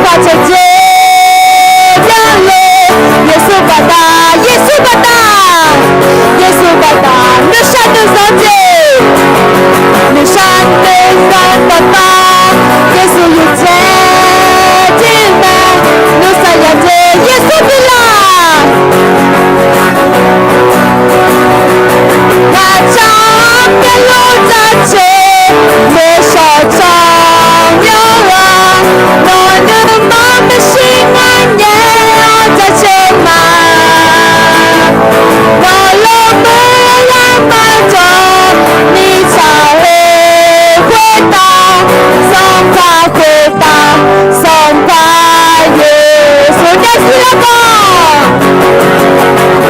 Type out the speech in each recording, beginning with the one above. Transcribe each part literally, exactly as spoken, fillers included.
Paq cawqjeq byanle, Yeqsur baqda, Yeqsur baqda, Yeqsur baqda, nuisar nuizanq jeq, nuisar nuizanq dawqtawv, Yeqsur yawqjeq jir mae, nuisar yawqjeq Yeqsur bi laq. Ngaq tsawrmyanr luf jaceuq, nuishawq tsawrmyanr-aq, nawq nuima maeqshi ngar nyae-awr jaceuq ma. Nawq lawmuiq-eu lanma jawq, mirtsaq-euq khoertav, Sanqpaq khoertav, Sanqpaq Yeqsur daefzir larkawv.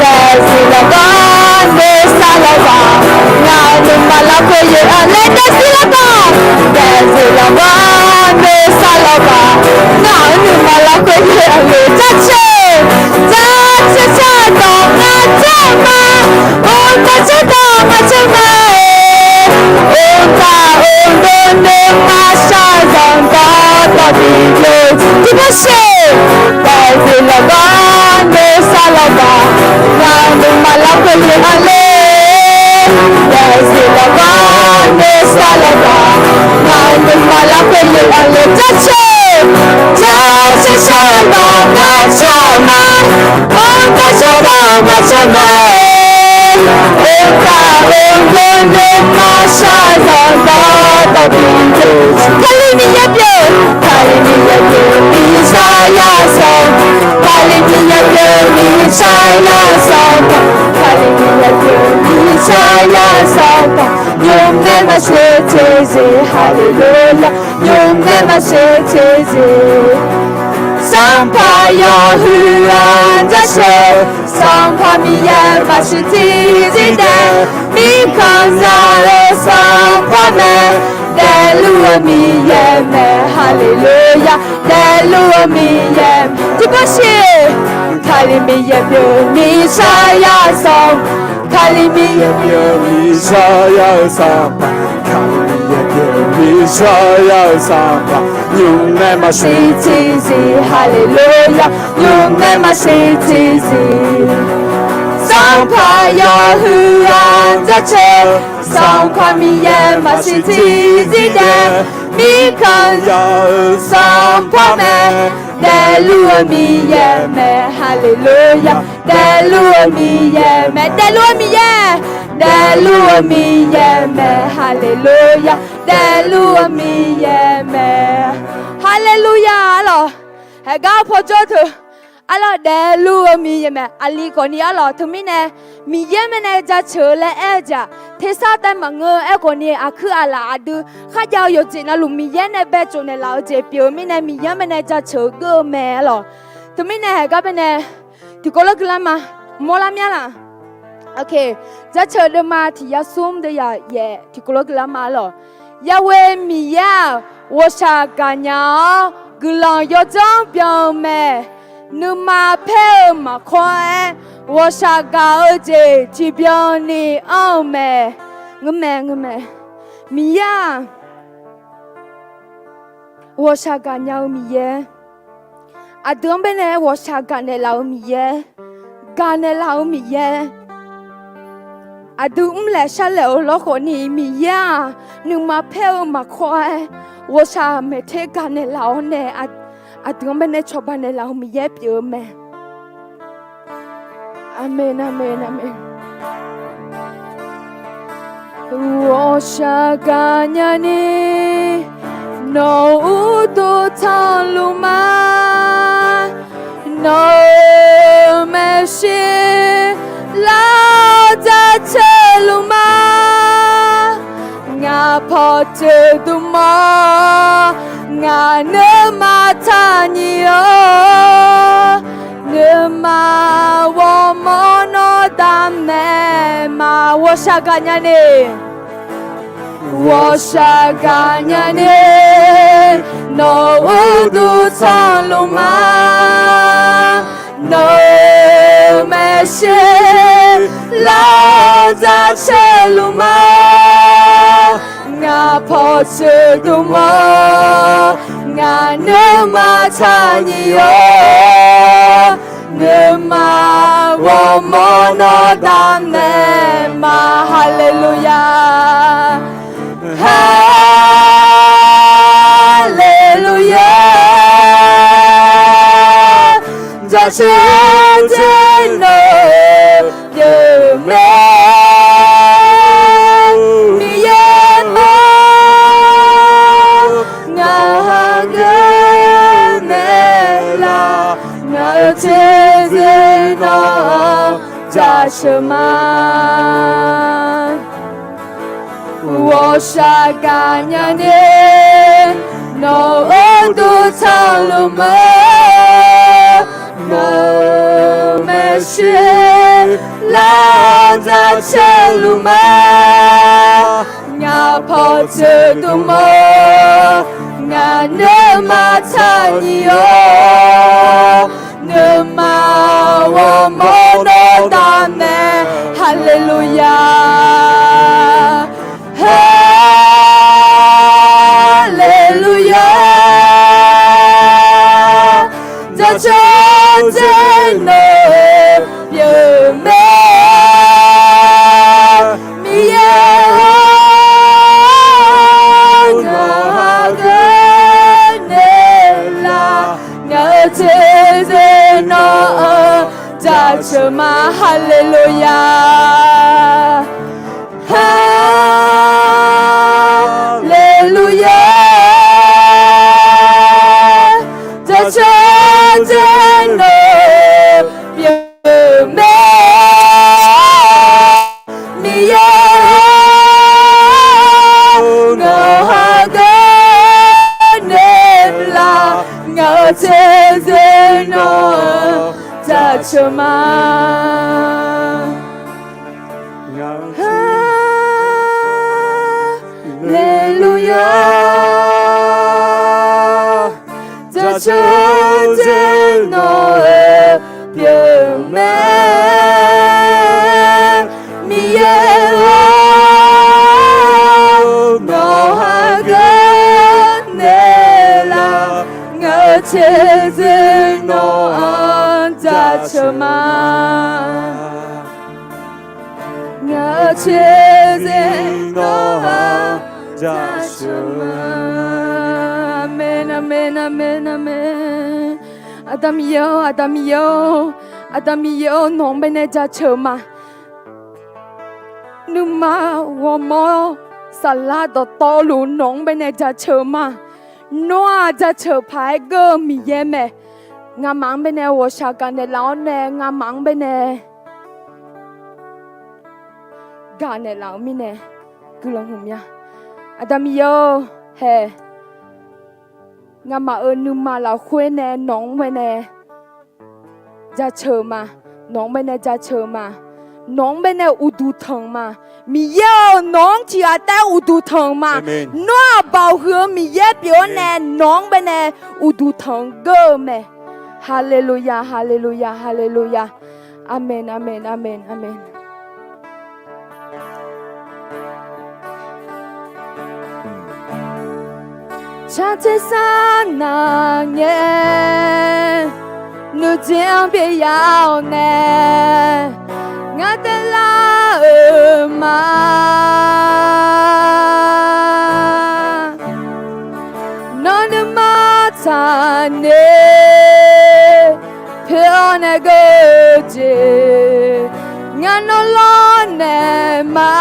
Daefzir larkawv, nuisar larkawv, ngaq-euq nuima lafkhoer yaeq-anr laer daefzir larkawv. Daefzir larkawv, nuisar larkawv, ngaq-euq nuima lafkhoer yaeq-anr le jaceuq. Jaceuq shardawq ngar jaceuq ma. Or jaceuq dawq ngar jaceuq ma-aer. Or taq or dov nuima shaqzanq dawqtawv bi byov tiqpov sheq. Daefzir larkawv, nuisar larkawv, ngaq-euq nuima lafkhoer yaeq-anr le. Daefzir larkawv, nuisar larkawv, ngaq-euq nuima lafkhoer yaeq-anr le jaceuq. Jaceuq shardawq ngar jaceuq ma. Or jaceuq dawq ngar jaceuq ma-aer. Or taq or dov nuima shaqzanq dawqtawv bi byov. Kali Miqyaer pyeuf, Kali Miqyaer pyeuf, Miqshaqyar sanq. Kali Miqyaer pyeuf, Miqshaqyar sanq. Kali Miqyaer pyeuf, Miqshaqyar sanq. Nymrnaeq maqshir teqzeq, haleluya. Nymrnaeq maqshir teqzeq. Sanqpaq yawhuiq-anr jaceuq. Sanqpaq Miqyaer maqshir tiqzir daef. Mirkhanq za-eu Sanqpaq mae. Daefluf-eu Miqyaer mae, haleluya. Daefluf-eu Miqyaer tiqpov sheq. Kali Miqyaer pyeuf, Miqshaqyar sanq. Kali Miqyaer pyeuf, Miqshaqyar-eu Sanqpaq. Kali Miqyaer pyeuf, Miqshaqyar-eu Sanqpaq. Nymrnaeq maqshir tiqzir, haleluya. Nymrnaeq maqshir tiqzir. Sanqpaq yawhuiq-anr jaceuq. Sanqpaq Miqyaer maqshir tiqzir daef. Mirkhanq za-eu Sanqpaq mae. Daefluf-eu Miqyaer mae, haleluya. Daefluf-eu Miqyaer mae, daefluf-eu Miqyaer. Daefluf-eu Miqyaer mae, haleluya. Daefluf-eu Miqyaer mae, haleluya. Arlawq, haeqgar paw jawr teu. Arlawq, daefluf-eu Miqyaer mae. Aqli khawfni arlawq, teumirnae Miqyaer mae nae jaceuq-eu laer aer-eu jeq-aq, tersar taef maqngeur. Aerkhawfni aqkuir aqlaf aqdui kharjav-eu yawqjeq navluf Miqyaer nae baetsof naeqlaf-eu jeq pyeuf-eu mirnae, Miqyaer mae nae jaceuq-eu geur-eu mae arlawq. Teumirnae haeqgar baenae tiqkawv lawr guilar ma, mawrlar mir-a laq. Jaceuq deuvma tiq yar smr deuv yaq yaef tiqkawv lawr guilar ma arlawq. Yahweh Miqyaer-aq, ghawqshaq gaqnya-awr guiqlanq yawdzanr byan-eu mae. Nuima paer-eu maqkawr-aer, ghawqshaq gaq-eu jeq tiqbyan ni anr-eu mae. Ngeurmae, ngeurmae. Miqyaer-aq, ghawqshaq gaqnya-eu Miqyaer. Aqdui-anr baenae ghawqshaq gaqnaeq laf-eu Miqyaer, gaqnaeq laf-eu Miqyaer. Aqdui mrlaeq sharlaeq-eu lawrkhawfni Miqyaer-aq, nuima paer-eu maqkawr-aer, ghawqshaq maeqter gaqnaeq laf-awr nae, aqdui-anr baenae cawba naeqlaf-eu Miqyaer pyeuf-eu mae. Aqmeq, aqmeq, aqmeq. Ghawqshaq gaqnya ni nawq-euq uqduq tanqluf ma. Nawq-euq maeqshi lar-awr jaceuq luf ma. Ngaq pawqtsuif duqmawr, ngaq nuima taqnyiq-awr, nuima ghawrmawr nawr damnaeq ma. Ghawqshaq gaqnya ni, ghawqshaq gaqnya ni, nawq-euq uqduq tanqluf ma. Nawq-euq maeqshi lar-awr jaceuq luf ma. Ngaq Aqpawf tsoeqdmq-awr, ngaq nuima tsaqnyiq-awr, nuima ghawrmawr nawr damnaeq ma. Haleluya. Haleluya. Jaceuq-eu jeq nawq-eu pyeufmae, Miqyaer-or, ngaq hageuf naeqlaf, ngaq-euq teudeuq nawq-anr jaceuq ma. Ghawqshaq gaqnya ni, nawq-euq uqduq tanqluf ma. Nawq-euq maeqshi lar-anr jaceuq luf ma. Ngaq pawf tsoeqdmq-awr, ngaq nuima tsaqnyiq-awr, nuima ghawrmawr nawr damnaeq. Haleluya. Haleluya. Jaceuq-eu jeq nawq-eu pyeufmae, Miqyaer-or, ngaq hageuf naeqlaf, ngaq-euq teudeuq nawq-anr jaceuq ma. Haleluya. Haleluya. Jaceuq-eu jeq nawq-eu pyeufmae, Miqyaer-or, ngaq hageuf naeqlaf, ngaq-euq teudeuq nawq-anr jaceuq ma. Haleluya. Jaceuq-eu jeq nawq-eu pyeufmae, Miqyaer-or, nawq hageuf naeqlaf, ngaq-euq teudeuq nawq-anr jaceuq ma. Ngaq-euq teudeuq nawq-anr jaceuq ma. Aqmen, aqmen, aqmen, aqmen. Aqda Miqyaer-or, Aqda Miqyaer-or, Aqda Miqyaer-or, nawq-anr baenae jaceuq ma. Nuima ghawrmawr saflar dawqtawvluf nawq-anr baenae jaceuq ma. Nawr-aq jaceuq paq-aer geur-eu Miqyaer mae. Ngamaf-anr baenae ghawqshaq gaqnaeq laf-awr nae, ngamaf-anr baenae gaqnaeq laf-euq mirnae guiqlanq huiqmya. Aqda Miqyaer-or, hae, ngamaf-euq nuima lafkhoer nae nawq-anr baenae jaceuq ma. Nawq-anr baenae jaceuq ma. Nawq-anr baenae uqduq tanq ma. Miqyaer-or, nawq-anr tiqghaq taef-aer uqduq tanq ma. Nawr-aq baoq huiq-eu Miqyaer pyeuf-awr nae nawq-anr baenae uqduq tanq geur-eu mae. Haleluya, haleluya, haleluya. Aqmen, aqmen, aqmen, aqmen. Tsaq tersar nar ngae, nuijeq-anr byaev ya-awr nae, ngar daeflar-euq ma. Nawr nuima tsaqni, poeq-awr nae geur-eu jeq, ngar nawr lawrnaeq ma.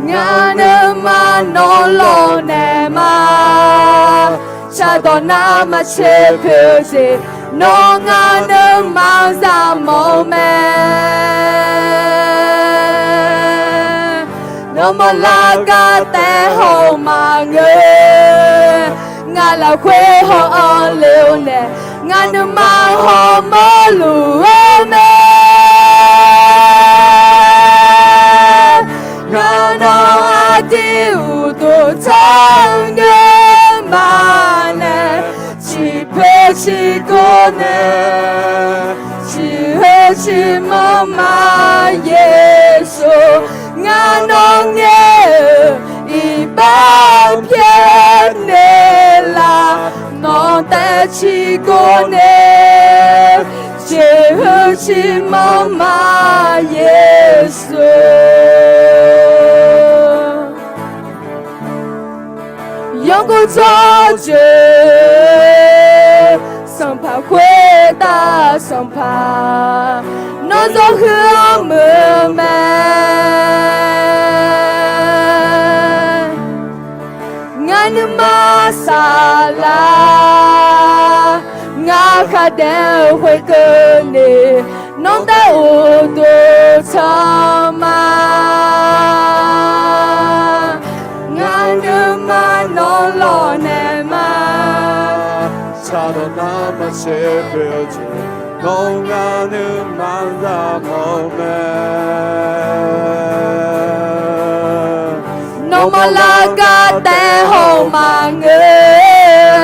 Ngar nuima nawr lawrnaeq ma. Shardawq nar maqtser poeq-eu jeq, nawr ngar nuima-anr zaqmawf-eu mae. Nawr mawrlar gar taef haw-eu maqngeur. Ngar lafkhoer haw-anr le-eu nae, ngar nuima hawmawr luf-eu mae. Ngar nawr aqdui uqduq tanqnymr ma nae, ciqpoeq ciqkov nae, ciqhoe ciqmanr ma Yeqsur. Ngar nawr ngaer-eu iqbax pyaeqnaeq laf, nawq taef ciqgor nae jeqhuq ciqmanq ma Yeqsur. Yawgov dzawrjeuq, Sanqpaq khoertav Sanqpaq, nawr zawr huiq-anr muiq-eu mae. Ngar nuima saflar, ngar khardaef-eu khoerkeuvni, nawr taef uqduq tsanr ma. Ngar nuima nawr lawqnaeq ma. Saqdawq nar maqtser poeq-eu jeq, nawr ngar nuima zaqmawf-eu mae. Nawmaf lar gar taef haw maqngeur,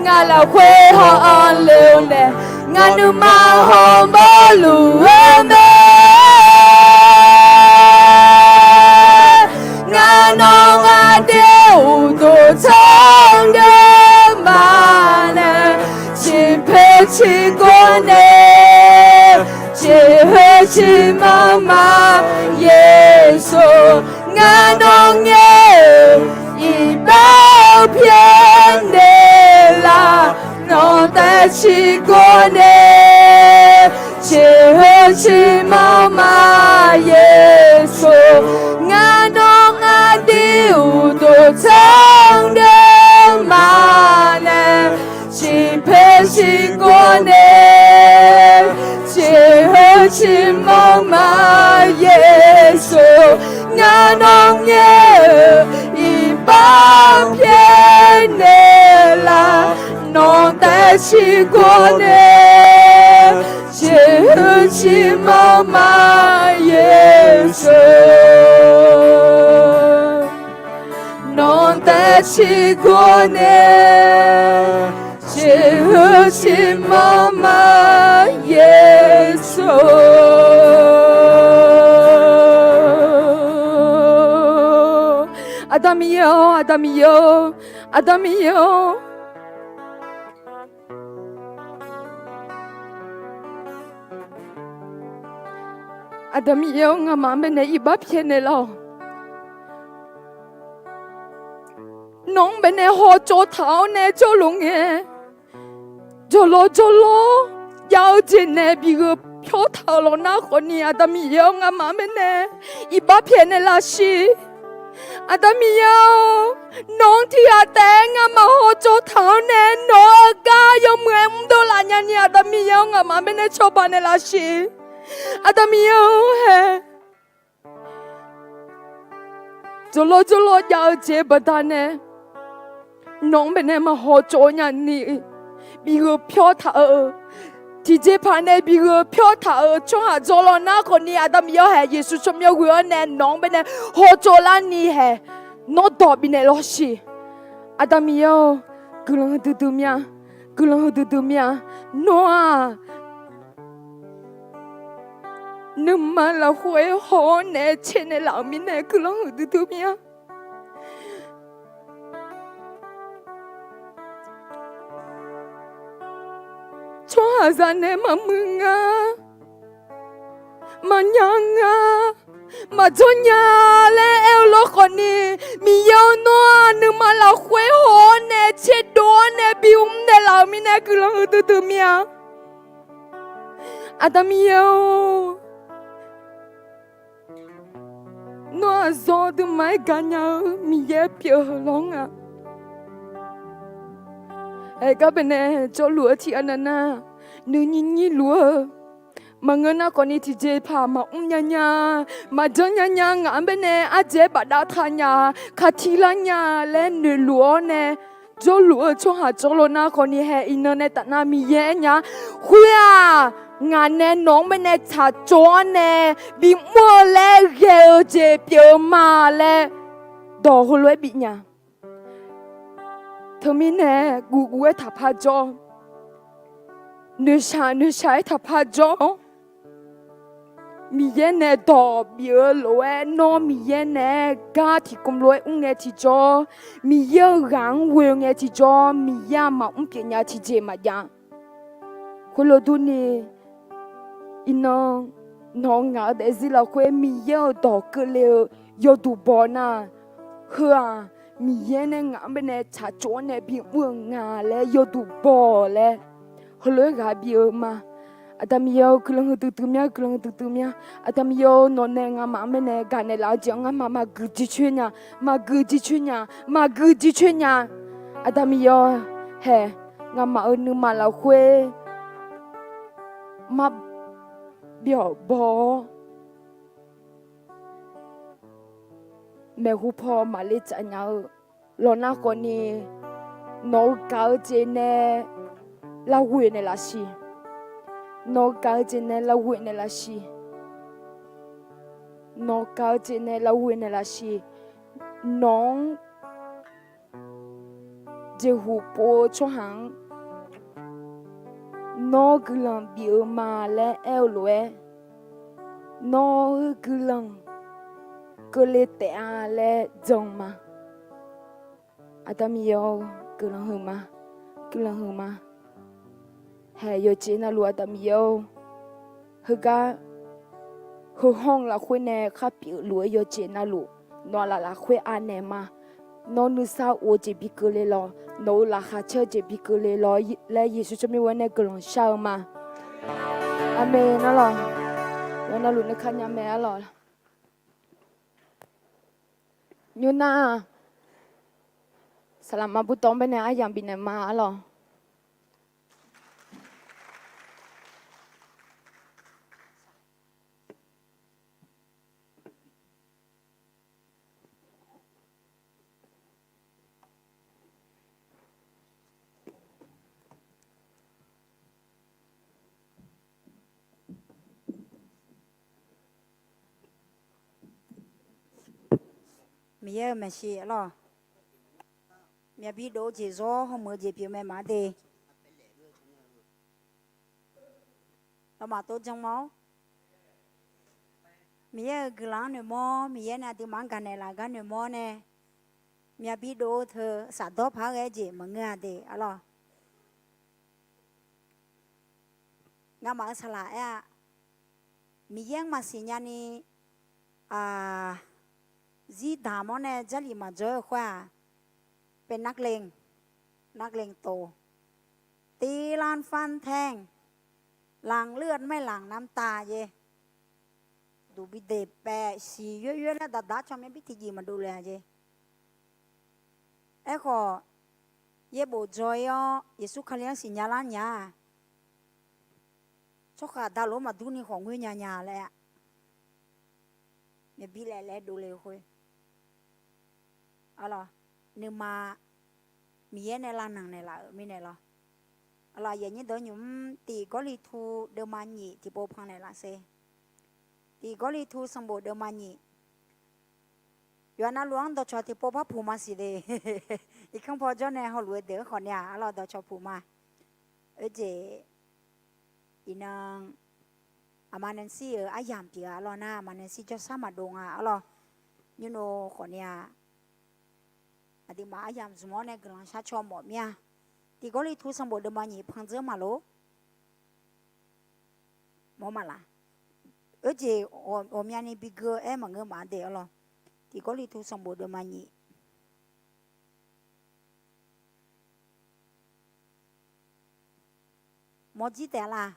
ngar lafkhoer haw-anr le-eu nae, ngar nuima hawmawr luf-eu mae. Ngar nawr ngar daef uqduq tsanr nar ma nae, ciqpoeq ciqgor nae jeqhuq ciqmanq ma Yeqsur. Ngar nawr ngaer-eu iqbax pyaeqnaeq laf, nawq taef ciqgor nae jeqhuq ciqmanq ma Yeqsur. Ngar nawr ngar daef uqduq tsanr nar ma nae, ciqpoeq ciqgor nae jeqhuq ciqmanq ma Yeqsur. Ngar nawr ngaer-eu iqbax pyaeqnaeq laf, nawq taef ciqgor nae jeqhuq ciqmanq ma Yeqsur. Nawq taef ciqgor nae jeqhuq ciqmanq ma Yeqsur. Aqda Miqyaer-or, Aqda Miqyaer-or, Aqda Miqyaer-or. Aqda Miqyaer-or, ngamaf-anr baenae iqbax pyaeqnaeq laf-awq. Nawq-anr baenae hawtsov taq-awr nae jawrluf ngae, jawqlawq jawqlawr jav-eu jeq nae bigheu pyawr taq-euq lawq nar khawfni, Aqda Miqyaer-or, ngamaf-anr baenae iqbax pyaeqnaeq laf siq. Aqda Miqyaer-or, nawq-anr tiqghaq taef-aer ngamaf hawtsov taq-awr nae nawq-euq gar yawmuiq-aer mrdov laf nyani, Aqda Miqyaer-or, ngamaf-anr baenae cawba naeq laf siq. Aqda Miqyaer-or, hae jawqlawr jawrlawr jav-eu jeq baqdanae nawq-anr baenae maqhaw tsov nyani, bigheu pyawr taq-eu, tiqjeqpaq nae bigheu pyawr taq-euq tsawrhaq jawrlawr nar khawfni, Aqda Miqyaer-or, hae Yeqsur tsawrmyanr ghoe-awr nae nawq-anr baenae hawtsov larni hae nawr dawq bifnaeq lawr siq. Aqda Miqyaer-or, guiqlanq huiqdui dui mya, guiqlanq huiqdui dui mya. Nawr-aq, nuima lafkhoer haw-awr nae caenaeq laf-euq mirnae guiqlanq huiqdui dui mya. Tsawrhaqzaq nae maqmuiq nga, maqnya nga, maqdzawr nya laer aer-eu lawr khawfni, Miqyaer-or, nawr-aq nuima lafkhoer haw-awr nae tserdov-awr nae bimr naeqlaf-euq mirnae guiqlanq huiqdui dui mya. Aqda Miqyaer-or, nawr-aq zawr duima-aer gaqnya-eu Miqyaer pyeuf-eu lawr nga. Aergar baenae jawrluf-eu tiqghaq navnar, nuinyir nyir luf-eu maqngeur nar khawfni tiqjeqpaq maqmr nya nya, maqjanr nya nya, ngaq-anr baenae ardzaeq-aer bafdav taq nya, kaqtiq lar nya laer noeqluf-awr nae jawrluf-eu tsawrhaq jawrlawr nar khawfni hae iqnan nae tafnar Miqyaer aernya, khoer-aq, ngaq nae nawq-anr baenae tsaqtsov-awr nae bimr-eu laer ghae-eu jeq pyeuf-eu ma laer dawq heulof-aer bifnya. Teumirnae guvguv-aer taqpar jawr, noeqshaq noeqshaq-aer taqpar jawr-awr, Miqyaer nae dawq bif-eu lof-aer nawr Miqyaer naeq-aer gar tiqkmq lof-aer mr ngae tiqjawr, Miqyaer-euq ghaq-anr ghoe ngae tiqjawr, Miqyaer-aq maqmr pyeuf nya tiqjeq maqjav. Khoerlof durni, iqnan nawq-eu ngaq-eu daefzir lafkhoer Miqyaer-euq dawq keuvle-eu yawduq baw nar, heu-aq, Miqyaer nae ngaq-anr baenae tsaqtsov-awr nae bimr-eu nga laer yawduq baw-awq laer, heulof-aer ghaq bif-eu ma. Aqda Miqyaer-eu guiqlanq heu duidui myanr, guiqlanq heu duidui myanr. Aqda Miqyaer-eu nawq nae ngamaf-anr baenae gaqnaeq laf-eu jeq-anr ngamaf maqguq jircoer nya, maqguq jircoer nya, maqguq jircoer nya. Aqda Miqyaer-eu hae, ngamaf-euq nuima lafkhoer marbyawq baw-awr, maeqhu paw maqle tsaf nya-eu lawq nar khawfni, nawq-eu gaq-eu jeq nae lavghoe naeqlaf siq. Nawq-eu gaq-eu jeq nae lavghoe naeqlaf siq. Nawq-eu gaq-eu jeq nae lavghoe naeqlaf siq. Nawq-anr jeqhuq pov-eu tsawrhaq-anr nawr guiqlanq bif-eu ma laer aer-eu lof-aer, nawr-eu guiqlanq keuvle taef-a laer jan-eu ma. Aqda Miqyaer-or, guiqlanq huiq ma, guiqlanq huiq ma. Haeq, yawqjeq navluf Aqda Miqyaer-or, heugar heu hawr-eu lafkhoer nae khar pyeufluf-eu yawqjeq navluf, nawq-aq laf lafkhoer anaeq ma. Nawr nuisar of-eu jeq bi keuvle lawq, nawq-euq laqkhaq caer-eu jeq bi keuvle lawq laer Yeqsur tsawrmyanr-aer nae guiqlanq shar-eu ma. Aqmeq. Nar lawq, yawqnan luf nuikar nya mae arlawq. Nymrnar-aq, saqlaqma burtawv-anr baenae aryamq bifnaeq ma arlawq. Miqyaer-euq maeqshi arlawq, myaqbi dov-eu jeq zawr hawmuiq-eu jeq pyeuf mae maqde. Lawmaf tov jan ma-awr, Miqyaer-euq guiqlanq-anr noeqmawr, Miqyaer nae aqduimaf-anr gaqnaeq laf gar noeqmawr nae, myaqbi dov-eu teu safdawr paq-aer ghae-eu jeq maqngeur-a de arlawq. Ngamaf-euq saqlaq aer-a, Miqyaer-anr maqsiq nyani, zir daq-awr nae Jarlif maqjawr-eu khoer-aq, เป็นนักเลง นักเลงโต ตีลันฟันแทง หลั่งเลือดไม่หลั่งน้ำตา jeq. Duq bi deq paev siq yoer yoer laer daqdaq caw myav bir tiqjeq maqdov le-a jeq. Aerkhawf, yaerbof dzaw-ir-awr Yeqsur Kali-anr siqnya lar nya-aq, tsawrhaq daqlof-anr maqdur ni khawf ngoer nya nya laer-a, myav bir laer laer dovle-eu khoer, nuima Miqyaer nae lavnanq naeqlaf-euq mirnae lawr. Aqlaf yaeq nyir deuq nymq-mr tiq Gawrliqtu deuvma nyiq tiqpov pan naeqlaf sher. Tiq Gawrliqtu sanqbof deuvma nyiq. Yawqha navluf-anr dawqcawq tiqpov par puq ma siq de. Irkanr paw jawr nae hawluf-eu deuq-anr khawf ni-aq, arlawr dawqcawq puq ma. Oerjeq iqnan, aqma Nancy-euq aryamq pyeuf-a arlawr nar, aqma Nancy jawrshar maqdov nga arlawr. Nymrnov khawf ni-aq, aqduimaf aryamq zmq-awr nae guiqlanq shar caw mawf mir-a. Tiq Gawrliqtu sanqbof deuvma nyiq pan dzeur maqlor. Mawr maqlaq. Oerjeq ghawqmyani bi gui-eu aer maqngeur maqde arlawr. Tiq Gawrliqtu sanqbof deuvma nyiq. Mawrjir taef-a laq.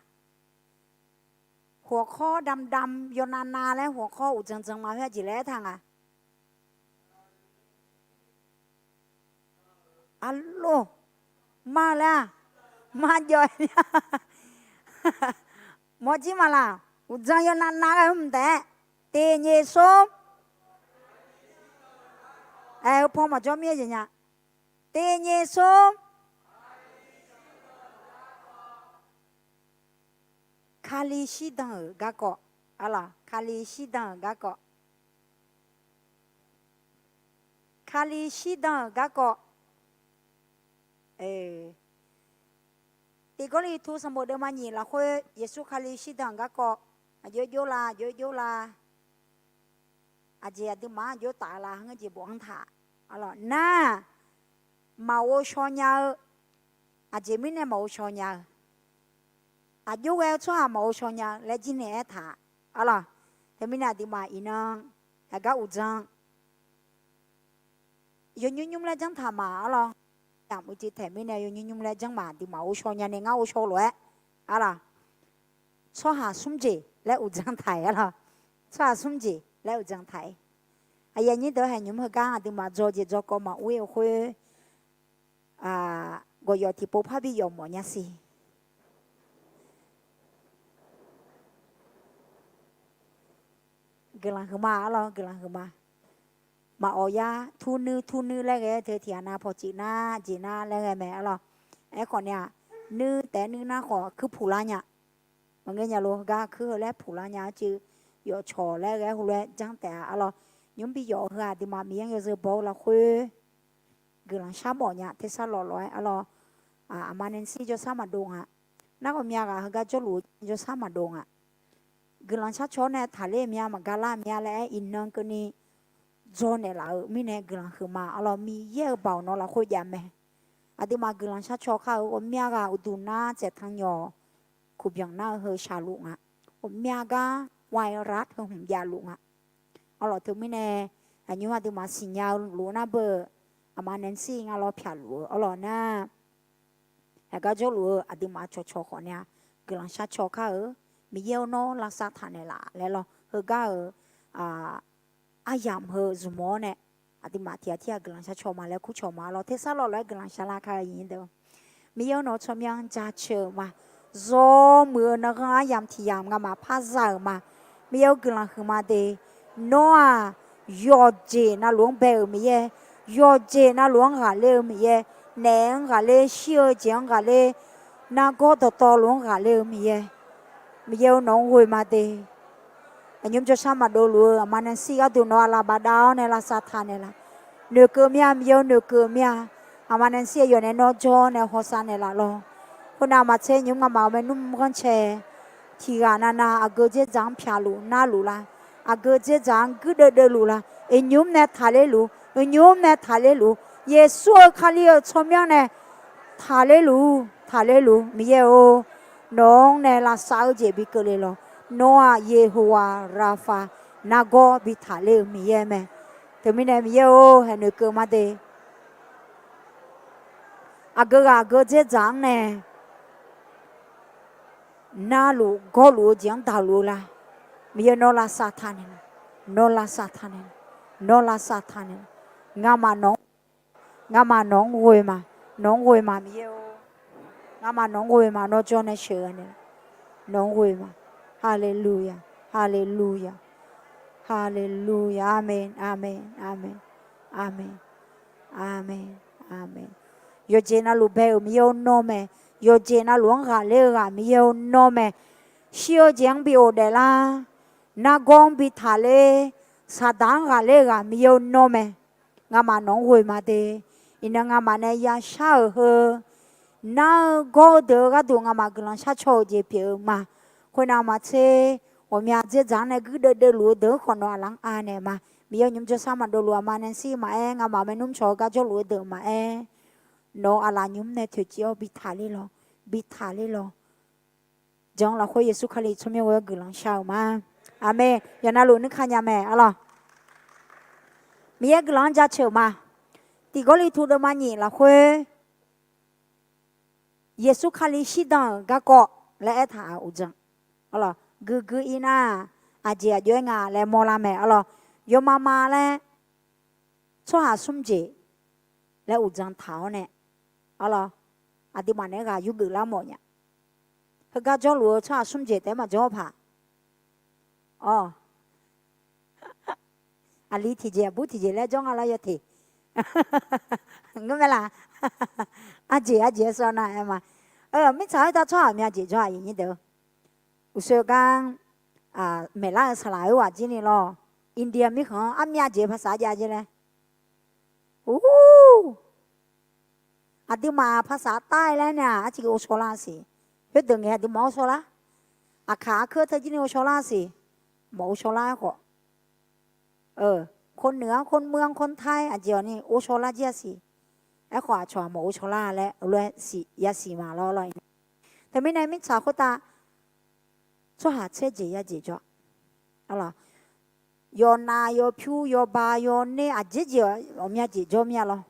หัวข้อดำๆ yawnav nav laer หัวข้อ uqdzan dzan ma khoer-aq jeq laer aertaq nga. Arlawr, ma laer-aq, ma jawv-a. Mawrjir maqlaq, uqdzan yawnav nav ghae-eu mq taef-aer, tiq nyiq smr. Aer, heu paw maqjawr mir-aer jeq nya. Tiq nyiq smr. Kali shirdan-euq garkawv. Arlawr, Kali shirdan-euq garkawv. Kali shirdan-euq garkawv. Tiq Gawrliqtu sanqbof deuvma nyiq lafkhoer Yeqsur Kali shirdan-euq garkawv. Aqjox jov la, aqjox jov la. Aqjeq aqduimaf-anr jov taf la, heu jeq bofanr taq. Arlawq nar, maqghov shaw nya-eu, aqjeq mirnae maqghov shaw nya-eu, aqjox ghae-eu tsawrhaq maqghov shaw nya-eu laer jir nae aertaq. Arlawq, teumirnae aqduimaf iqnan aqgar uqdzan yawnymr nymr laer janr taq ma. Arlawq, yamq uicuiv taeq mirnae yawnymr nymr laer janr ma. Aqduimaf ghovshaw nya ni ngar ghovshaw lof-aer, arlawq, tsawrhaq smr jeq laer uqdzan taq-iq. Arlawq, tsawrhaq smr jeq laer uqdzan taq-iq. Aqyuif aqnyir deuq-anr haeq nymr heugar aqduimaf dzaw jeq dzaw kawv maqur-ir-eu khoer, gawqyawf tiqpov parbi yawf mawf nya siq. Guiqlanq huiqma. Arlawq, guiqlanq huiqma. Maqawq yar turnuir turnuir laer ghae-aer teu tiqghaq nav pawqcif nar jeq nar laer ghae mae. Arlawq, aerkhawf nae-aq, nuir taef-aer nuir nar khawf kuir puq lar nya. Maqngeur nya lof, heugar kuir heu laer puq lar nya-aer cuiv yawf cawq laer ghae-aer heulof-aer janr taef-a. Arlawq, nymr bi yawf-eu heu-aq, aqduimaf Miqyaer-anr yawzeu baw-eu lafkhoer guiqlanq shar mawf nya. Tersar lawq lof-aer, arlawq, aqma Nancy jawrshar maqdov nga. Narkhawf myav ghaq heugar jawrluf-eu jawrshar maqdov nga. Guiqlanq sharcaw-awr nae taqler myav maqgar lar myav laer-aer iqnan keuvni dzaw naeqlaf-euq mirnae guiqlanq huiqma. Arlawq, Miqyaer-euq baoq nawq lafkhoer jav mae. Aqduimaf guiqlanq sharcaw kar-eu ghawqmya ghaq uqduq nar tsaeftaq nyawq kuqbyanq nar-eu heu shaqluf nga. Ghawqmya gar ไวรัส heu hmq javluf nga. Arlawq, teumirnae aqnymr aqduimaf siqnya-eu luf nar beu, aqma Nancy nga lawr pyaqluf-eu arlawq nar, aqgar jawrluf-eu aqduimaf cawqcawq khawf nae-a, guiqlanq sharcaw kar-eu, Miqyaer-or nawr lavsav taq naeqlaf laer lawr. Heugar-euq aryamq heu zmq-awr nae, aqduimaf tiqghaq tirghaq guiqlanq sharcaw ma laer kurcawq ma. Arlawq, tersar lawq lof-aer guiqlanq sharlar kar-eu aqnyir deuq, Miqyaer-or nawq-eu tsawrmyanr jaceuq-euq ma. Zawmuiq-eu nanrghanr aryamq tiqyamq ngamaf par za-euq ma. Miqyaer-or guiqlanq huiqma de. Nawr-aq, yawqjeq navluf-anr bae-euq Miqyaer, yawqjeq navluf-anr ghaqler-eu Miqyaer, naef-anr ghaqler, shir-eu jeq-anr ghaqler, nargawr dawqtawvluf-anr ghaqler-eu Miqyaer, Miqyaer-or nawq-anr ghoe ma de. Aqnymr jawrshar maqdov luf-eu aqma Nancy gharduq nawq aqlaf bafdav-awr nae lavsav taq naeqlaf. Noeqkeuv mir-a Miqyaer-or, noeqkeuv mir-a. Aqma Nancy aqyawf nae nawr jawr nae hawsav naeqlaf lawr. Khoernav maqtser nymr ngamaf-euq maernmr ghanrcae tiqghaq navnav aqgeu dzerdzaq-anr pyaqluf narluf la? Aqgeu dzerdzaq-anr guirdeuv deuvluf la? Iqnymr nae taqler luf, iqnymr nae taqler luf. Yeqsur-eu Kali-euq tsawrmyanr nae taqler luf, taqler luf. Miqyaer-or, nawq-anr nae lavsav-eu jeq bi keuvle lawq. Nawr-aq Yeqhowa Raqfa, nargawr bi taqler-eu Miqyaer mae. Teumirnae Miqyaer-or, haeq noeqkeuv ma de. Aqgeu ghaq aqgeu dzerdzaq-anr nae narluf gawrluf-eu jeq-anr daqluf-eu la? Miqyaer nawr lavsav taq naeqlaf, nawr lavsav taq naeqlaf, nawr lavsav taq naeqlaf. Ngamaf nawq-anr, ngamaf nawq-anr ghoe ma, nawq-anr ghoe ma Miqyaer-or. Ngamaf nawq-anr ghoe ma, nawr jawr nae sheuqghae naeqlaf, nawq-anr ghoe ma. Haleluya, haleluya, haleluya. Aqmeq, aqmeq, aqmeq, aqmeq, aqmeq, aqmeq. Yawqjeq navluf bae-euq Miqyaer-or nawr mae. Yawqjeq navluf-anr ghaqler-eu ghaq Miqyaer-or nawr mae. Shir-eu jeq-anr bi ghofdaef lar, nargawr-anr bi taqler, saqdaq-anr ghaqler-eu ghaq Miqyaer-or nawr mae. Ngamaf nawq-anr ghoe ma de. Iqnan ngamaf nae yashar-euq heu nar-eu gawr-eu deuq-eu gharduq ngamaf guiqlanq sharcaw-eu jeq pyeuf-eu ma. Khoernav maqtser, ghawqmya dzerdzaq-anr nae guirdeuv deuvluf-eu deuq-anr khawf nawq aqlaf-anr anaeq ma. Miqyaer nymr jawrshar maqdov luf aqma Nancy maqaer, ngamaf maernmr cawq-eu gar jawrluf-eu deuq maqaer, nawq-eu aqlaf nymr nae toeqciv-awr bi taqler lawq, bi taqler lawq. Jan-anr lafkhoer Yeqsur Kali tsawrmyanr ghoe-awr guiqlanq shar-eu ma. Aqmeq. Yawqnavluf nuikar nya mae arlawq. Miqyaer guiqlanq-anr jaceuq ma. Tiq Gawrliqtu deuvma nyiq lafkhoer Yeqsur Kali shirdan-euq garkawv laer aertaq-euq uqdzan, arlawq, guiqgui-ir nar, aqjeq aqjox-aer nga laer mawrlar mae arlawq. Yawmama laer tsawrhaq smr jeq laer uqdzan taq-awr nae, arlawq, aqduimaf naeq-aer ghaq yurgeuf lar mawf nya. Heugar jawrluf-eu tsawrhaq smr jeq taef-aer maqjawr-awr paq. Awq, aqli tiqjeq aqbur tiqjeq laer jawr nga lar yaw teq. Ngeur mae laq? Arjeq arjeq-aer sawr nar-aer ma. Mirtsaq khoertav tsawrhaq myav jeq jawr-aq, aqyuif nyir deuq-eu, uqshoe gar maeqlar-eu saqlaq oerghaq jir ni lawr. India mirkhanq-anr armyav jeq paqsaq jav jer laer. Ur, aqduimaf paqsaq tar-aer laer nae-aq, arciv ghovshaw lar siq. Khoerdeuq ngae aqduimaf ghovshaw lar. Aqkaq arkeur teujir ni ghovshaw lar siq, maqghovshaw lar-aer khawf, คนเหนือ คนเมือง คนไทย aqjeq-awq ni ghovshaw lar jir-a siq. Aerkhawf aqcawq-aq maqghovshaw lar laer lof-aer siq yasiq ma lawr lawr. Teumirnae mirtsaq khoertav tsawrhaq tser jeq yajeq jawr, yawqnaf yawpyur yawba yawner aqjeq jeq-awq, ghawqmya jeq jawr mir-a lawr.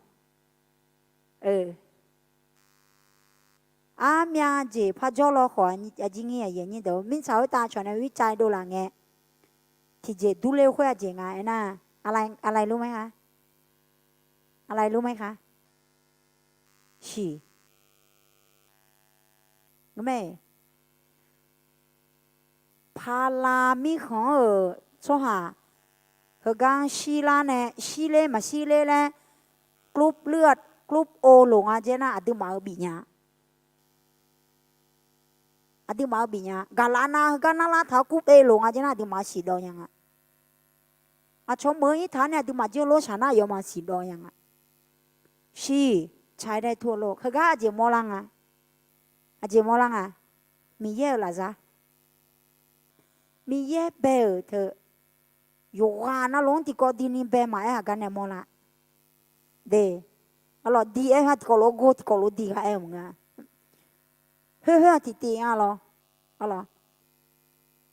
Armya jeq par jawr law khawf, aqjir ngir aqyuif nyir deuq, mirtsaq khoertav cawq nae วิจัย dovlaf ngae, tiqjeq durler-eu khoer aqjeq nga aernar, aqlai lur mae-a? Aqlai lur mae-a? Shiq. Paqlaq mirkhanq-anr-euq tsawrhaq heugar-anr shirlar nae, shirler maqshirler laer, กรุบเลือด กรุบโอ loq nga jaer nar, aqduimaf-eu bif nya. Aqduimaf-eu bif nya. Gaqlaq nav heugar narlar taq-awr กรุบเอ loq nga jaer nar, aqduimaf siqdawv nya nga. Aqcawq meuq-eu irtaq-anr nae aqduimaf jir-eu lor shaq nar, aqyawfmaf siqdawv nya nga. Shiq, tsaq-aer dae tur-eu lor. Heugar aqjeq mawrlar nga. Aqjeq mawrlar nga. Miqyaer-euq lafzar, Miqyaer bae-euq teu, yawqghaq navluf-anr tiqkawv dini bae maqaer haq gar nae mawrlar. De, arlawq di-aer ha tiqkawv lof-aer gor tiqkawv lof-aer di ghaq aer-eu maqngeur-a. Khoer khoer-aq tiqtiv nga lawr. Arlawq,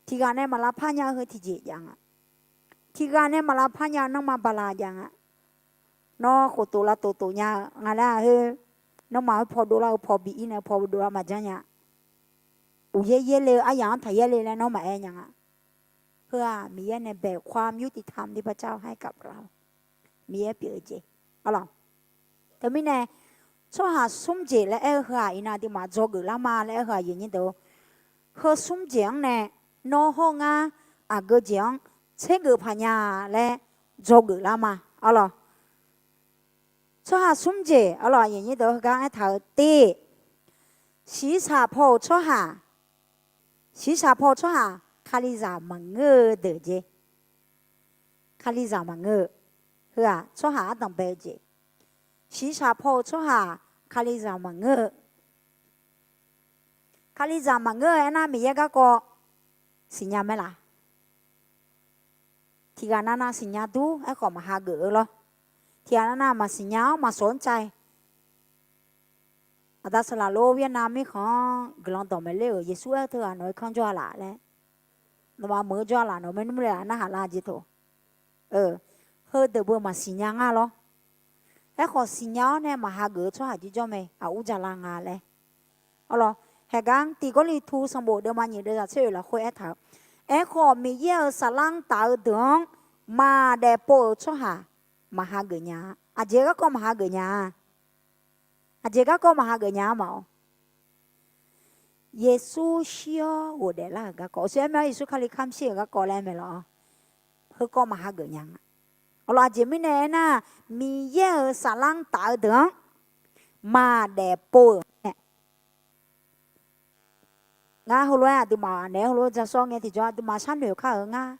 tiqghaq nae maq lavpar nya-eu heu tiqjeq jav nga. Tiqghaq nae maq lavpar nya-eu nanrma bala jav nga. Nawr khoftof lavtof tof nya-eu nga laer-a khoer, nawmaf khoer paw dovlar-eu paw bi-ir nae paw dovlar maqjanr nya. Uqyaer yaerle-eu aryaq-anr taqyaer le laer nawr maqaer nya nga. Heu-aq Miqyaer nae bae-euq ความยุติธรรมที่พระเจ้าให้กับเรา Miqyaer pyeuf-eu jeq. Arlawq, teumirnae tsawrhaq smr jeq laer aer-eu heu-aq iqnan aqduimaf dzawgeuf lar ma laer aer-eu heu-aq aqyuif nyir deuq, heu smr jeq-anr nae nawr hawr ngar aqgeu jeq-anr tsergeuf paq nya laer dzawgeuf lar ma. Arlawq, tsawrhaq smr jeq arlawq aqyuif nyir deuq heugar aertaq-eu te, shiqshaq paw-euq tsawrhaq, shiqshaq paw-euq tsawrhaq kalizaq maqngeur-eu deuq jeq. Kalizaq maqngeur-eu, heu-aq tsawrhaq ardanq bae-eu jeq. Shiqshaq paw-euq tsawrhaq kalizaq maqngeur-eu, kalizaq maqngeur-eu aernar Miqyaer garkawv siqnya mae laf? Tiqghaq navnav siqnya dur aerkhawf maq hageuf-eu lawr. Tiqghaq navnav maqsiqnya-awr maq sawq-anr cav-i. Aqda saqlaq lof-aer เวียดนาม mirkhanq-anr guiqlanq dawq maeq ler-euq Yeqsur aer-eu teughaq nawq-eu kanr jawr-a laf laer, nawmaf meuq-eu jawr-a laf nawq maernmr le-aq narhaq lar jeq tawq. Heudeuq beu maqsiqnya ngar lawr. Aerkhawf siqnya-awr nae maq hageuf-eu tsawrhaq jir jawr mae, aqur jala nga laer. Arlawq, haeqgar-anr tiq Gawrliqtu sanqbof deuvma nyiq deuvzaq tser oeq lafkhoer aertaq-eu, aerkhawf Miqyaer-euq saflar-anr taf-eu deuq-anr maqdaef pov-euq tsawrhaq maq hageuf nya-a. Aqjeq garkawv maq hageuf nya-a? Aqjeq garkawv maq hageuf nya-a maqawr, Yeqsur shir-awr ghofdaef lar-euq garkawv, aqsur aer mae-awr Yeqsur Kali kamq shir-euq garkawv laer mae lawr. Heukawv maq hageuf nya nga. Arlawq, aqjeq mirnae aernar, Miqyaer-euq saflar-anr taf-eu deuq-anr maqdaef pov-euq mae. Ngar heulof-aer aqduimaf naeq-aer heulof-aer ja sawr ngae tiqjawr aqduimaf sharnoeq kar-euq ngar,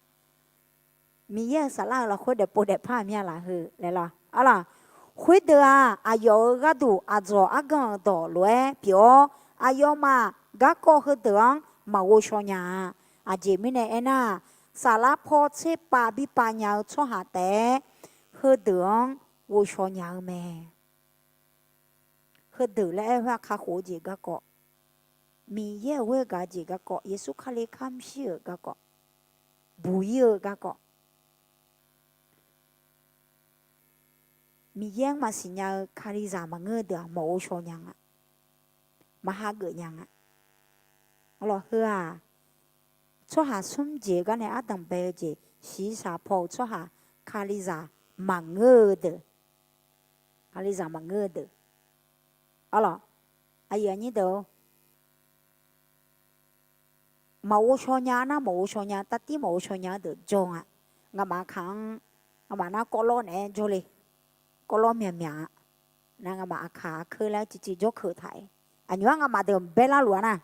Miqyaer-euq saflar-euq lafkhoer daefpov daefpar-eu mir-a laf heu laer lawr. Arlawq, khoerdeuq-aq aqyawf-euq gharduq aqdzawq argan-euq dawq lof-aer pyeuf-awr, aqyawfmaf garkawv heudeuq-anr maq ghovshaw nya-a. Aqjeq mirnae aernar, saflar paw tserpav birpav nya-eu tsawrhaq taef-aer heudeuq-anr ghovshaw nya-eu mae. Heudeuq laer aer-eu heu-aq kakhof-eu jeq garkawv, Miqyaer-euq ghoer-eu gaq-eu jeq garkawv, Yeqsur Kali kamq shir-euq garkawv, buq-ir-eu garkawv, Miqyaer-anr maqsiq nya-eu kalizaq maqngeur-eu deuq-aq maqghovshaw nya nga, maq hageuf nya nga. Arlawq heu-aq, tsawrhaq smr jeq-eu gar nae ardanq bae-eu jeq, shiqshaq paw-euq tsawrhaq kalizaq maqngeur-eu deuq, kalizaq maqngeur-eu deuq. Arlawq, aqyuif aqnyir deuq-or, maqghovshaw nya nar maqghovshaw nya, tavtir maqghovshaw nya-eu deuq jawr nga. Ngamaf aqkaq-anr, ngamaf nar kawvlawr naeq-aer jawrle, kawvlawr myaqmyaq-a. Nar ngamaf aqkaq aqkeur laer cuivcuiv jawrkeuv taq-aer, aqnymr-anr ngamaf deuq baerlar luf-a nar,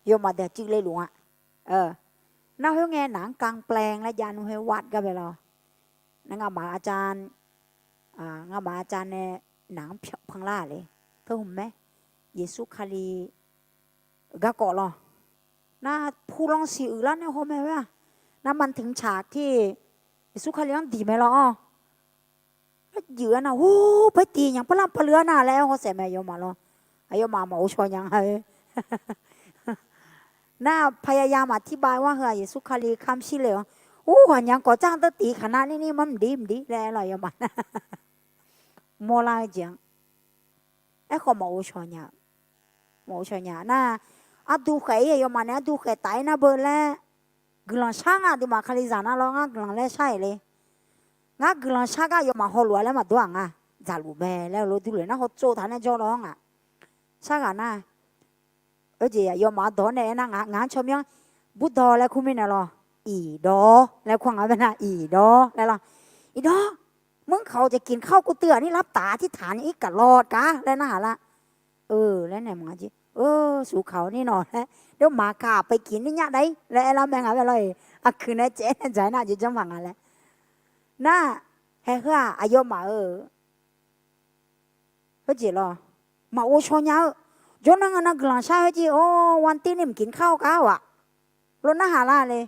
yawmaf deuq cuivle luf-a. Nar khoerngae naq-anr กลางแปลง laer jav nmr khoer วัด gar bae lawr. Nar ngamaf aqca, ngamaf aqca nae naq-anr panlar-aq le, teumq mae, Yeqsur Kali garkawv lawr. Nar, pulan siq uiqlar nae haw mae-a. Nar, มันถึงฉากที่ Yeqsur Kali-anr diq mae lawr-awr, arjeuq-aer nar, or, baer tiq nyaq parlar pavlui-ar nar laer aer hawshaef mae aqyawfmaf lawr. Aqyawfmaf maqghov shaw nya nga-eu. Nar, พยายามอธิบาย war heu-aq Yeqsur Kali kamq shir le-awr, or, ghawqmya kawqcar deur tiq khaqnav nirnir mar mqdir mqdir laer aer lawr aqyawfmaf nar, mawrlar-eu jeq-anr. Aerkhawf maqghov shaw nya-eu, maqghov shaw nya nar, ardu khaeq-ir aqyawfmaf nae ardu khaeq taf-ir nar beu laer, guiqlanq shar nga aqduimaf Kalizaq nar lawr ngar guiqlanq laer shar-iq le. Ngar guiqlanq shar gar aqyawfmaf hawluf-a laer maqdawr-aq nga, dzaqluf mae laer heulof durler nar hawtsov taq nae jawr lawr-anr ngaq. Sharghaq nar, oejeq aqyawfmaf dawq-anr nae aernar ngaq-anr tsawrmyanr, Burdawr laer kur mirnae lawr, Iqdawr laer kur nga bae nar Iqdawr laer lawr. Iqdawr, 门口 jeq กินข้าว kur teuv-aq ni lavtaf tirtaq ni irkaf lawr gar laer narhaq lar. Eu, laer naeq maqnga jeq. Eu, suf kaq-awr nir nawq laer, dawrmaf kaq ไปกิน nir nyar dav-ir laer aer lar mae nga bae lawr-iq. Aqkuiq nae caev-aer nae dzaq-aer nar jeq janrpaq nga laer. Nar, haeq heu-aq aqyawfmaf-euq khoerjeq lawr, maqghov shaw nya-eu. Jawrnan ngaq nav guiqlanq shar-eu jir-awr, วันที่ ni กินข้าว gar-aq, lo narhaq lar le.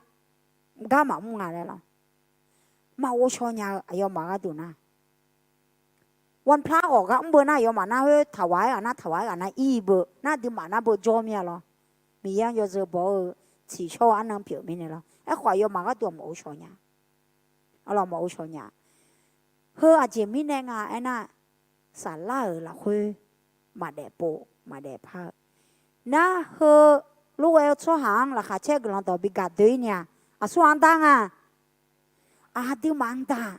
Gar maqmr nga laer lawr. Maqghov shaw nya-eu aqyawfmaf gharduq nar, วันพระ ghawq gar mr beu nar aqyawfmaf nar khoer taqwaq-aer ghaq nar taqwaq-aer ghaq nar ir beu nar aqduimaf nar beu jawr mir-a lawr. Miqyaer-anr yawzeu baw-eu tsiqshawr-eu arnan pyeuf mirnae lawr. Aerkhawf aqyawfmaf gharduq maqghov shaw nya. Arlawq maqghov shaw nya. Heu aqjeq mirnae nga aernar, saflar-euq lafkhoer maqdaef pov maqdaef par-eu. Nar heu lof-aer-eu tsawrhaq-anr laqkhaq caer guiqlanq dawq bi gaq doe-ir ni-aq, aqsur-anr dar nga. Aqduimaf-anr dar.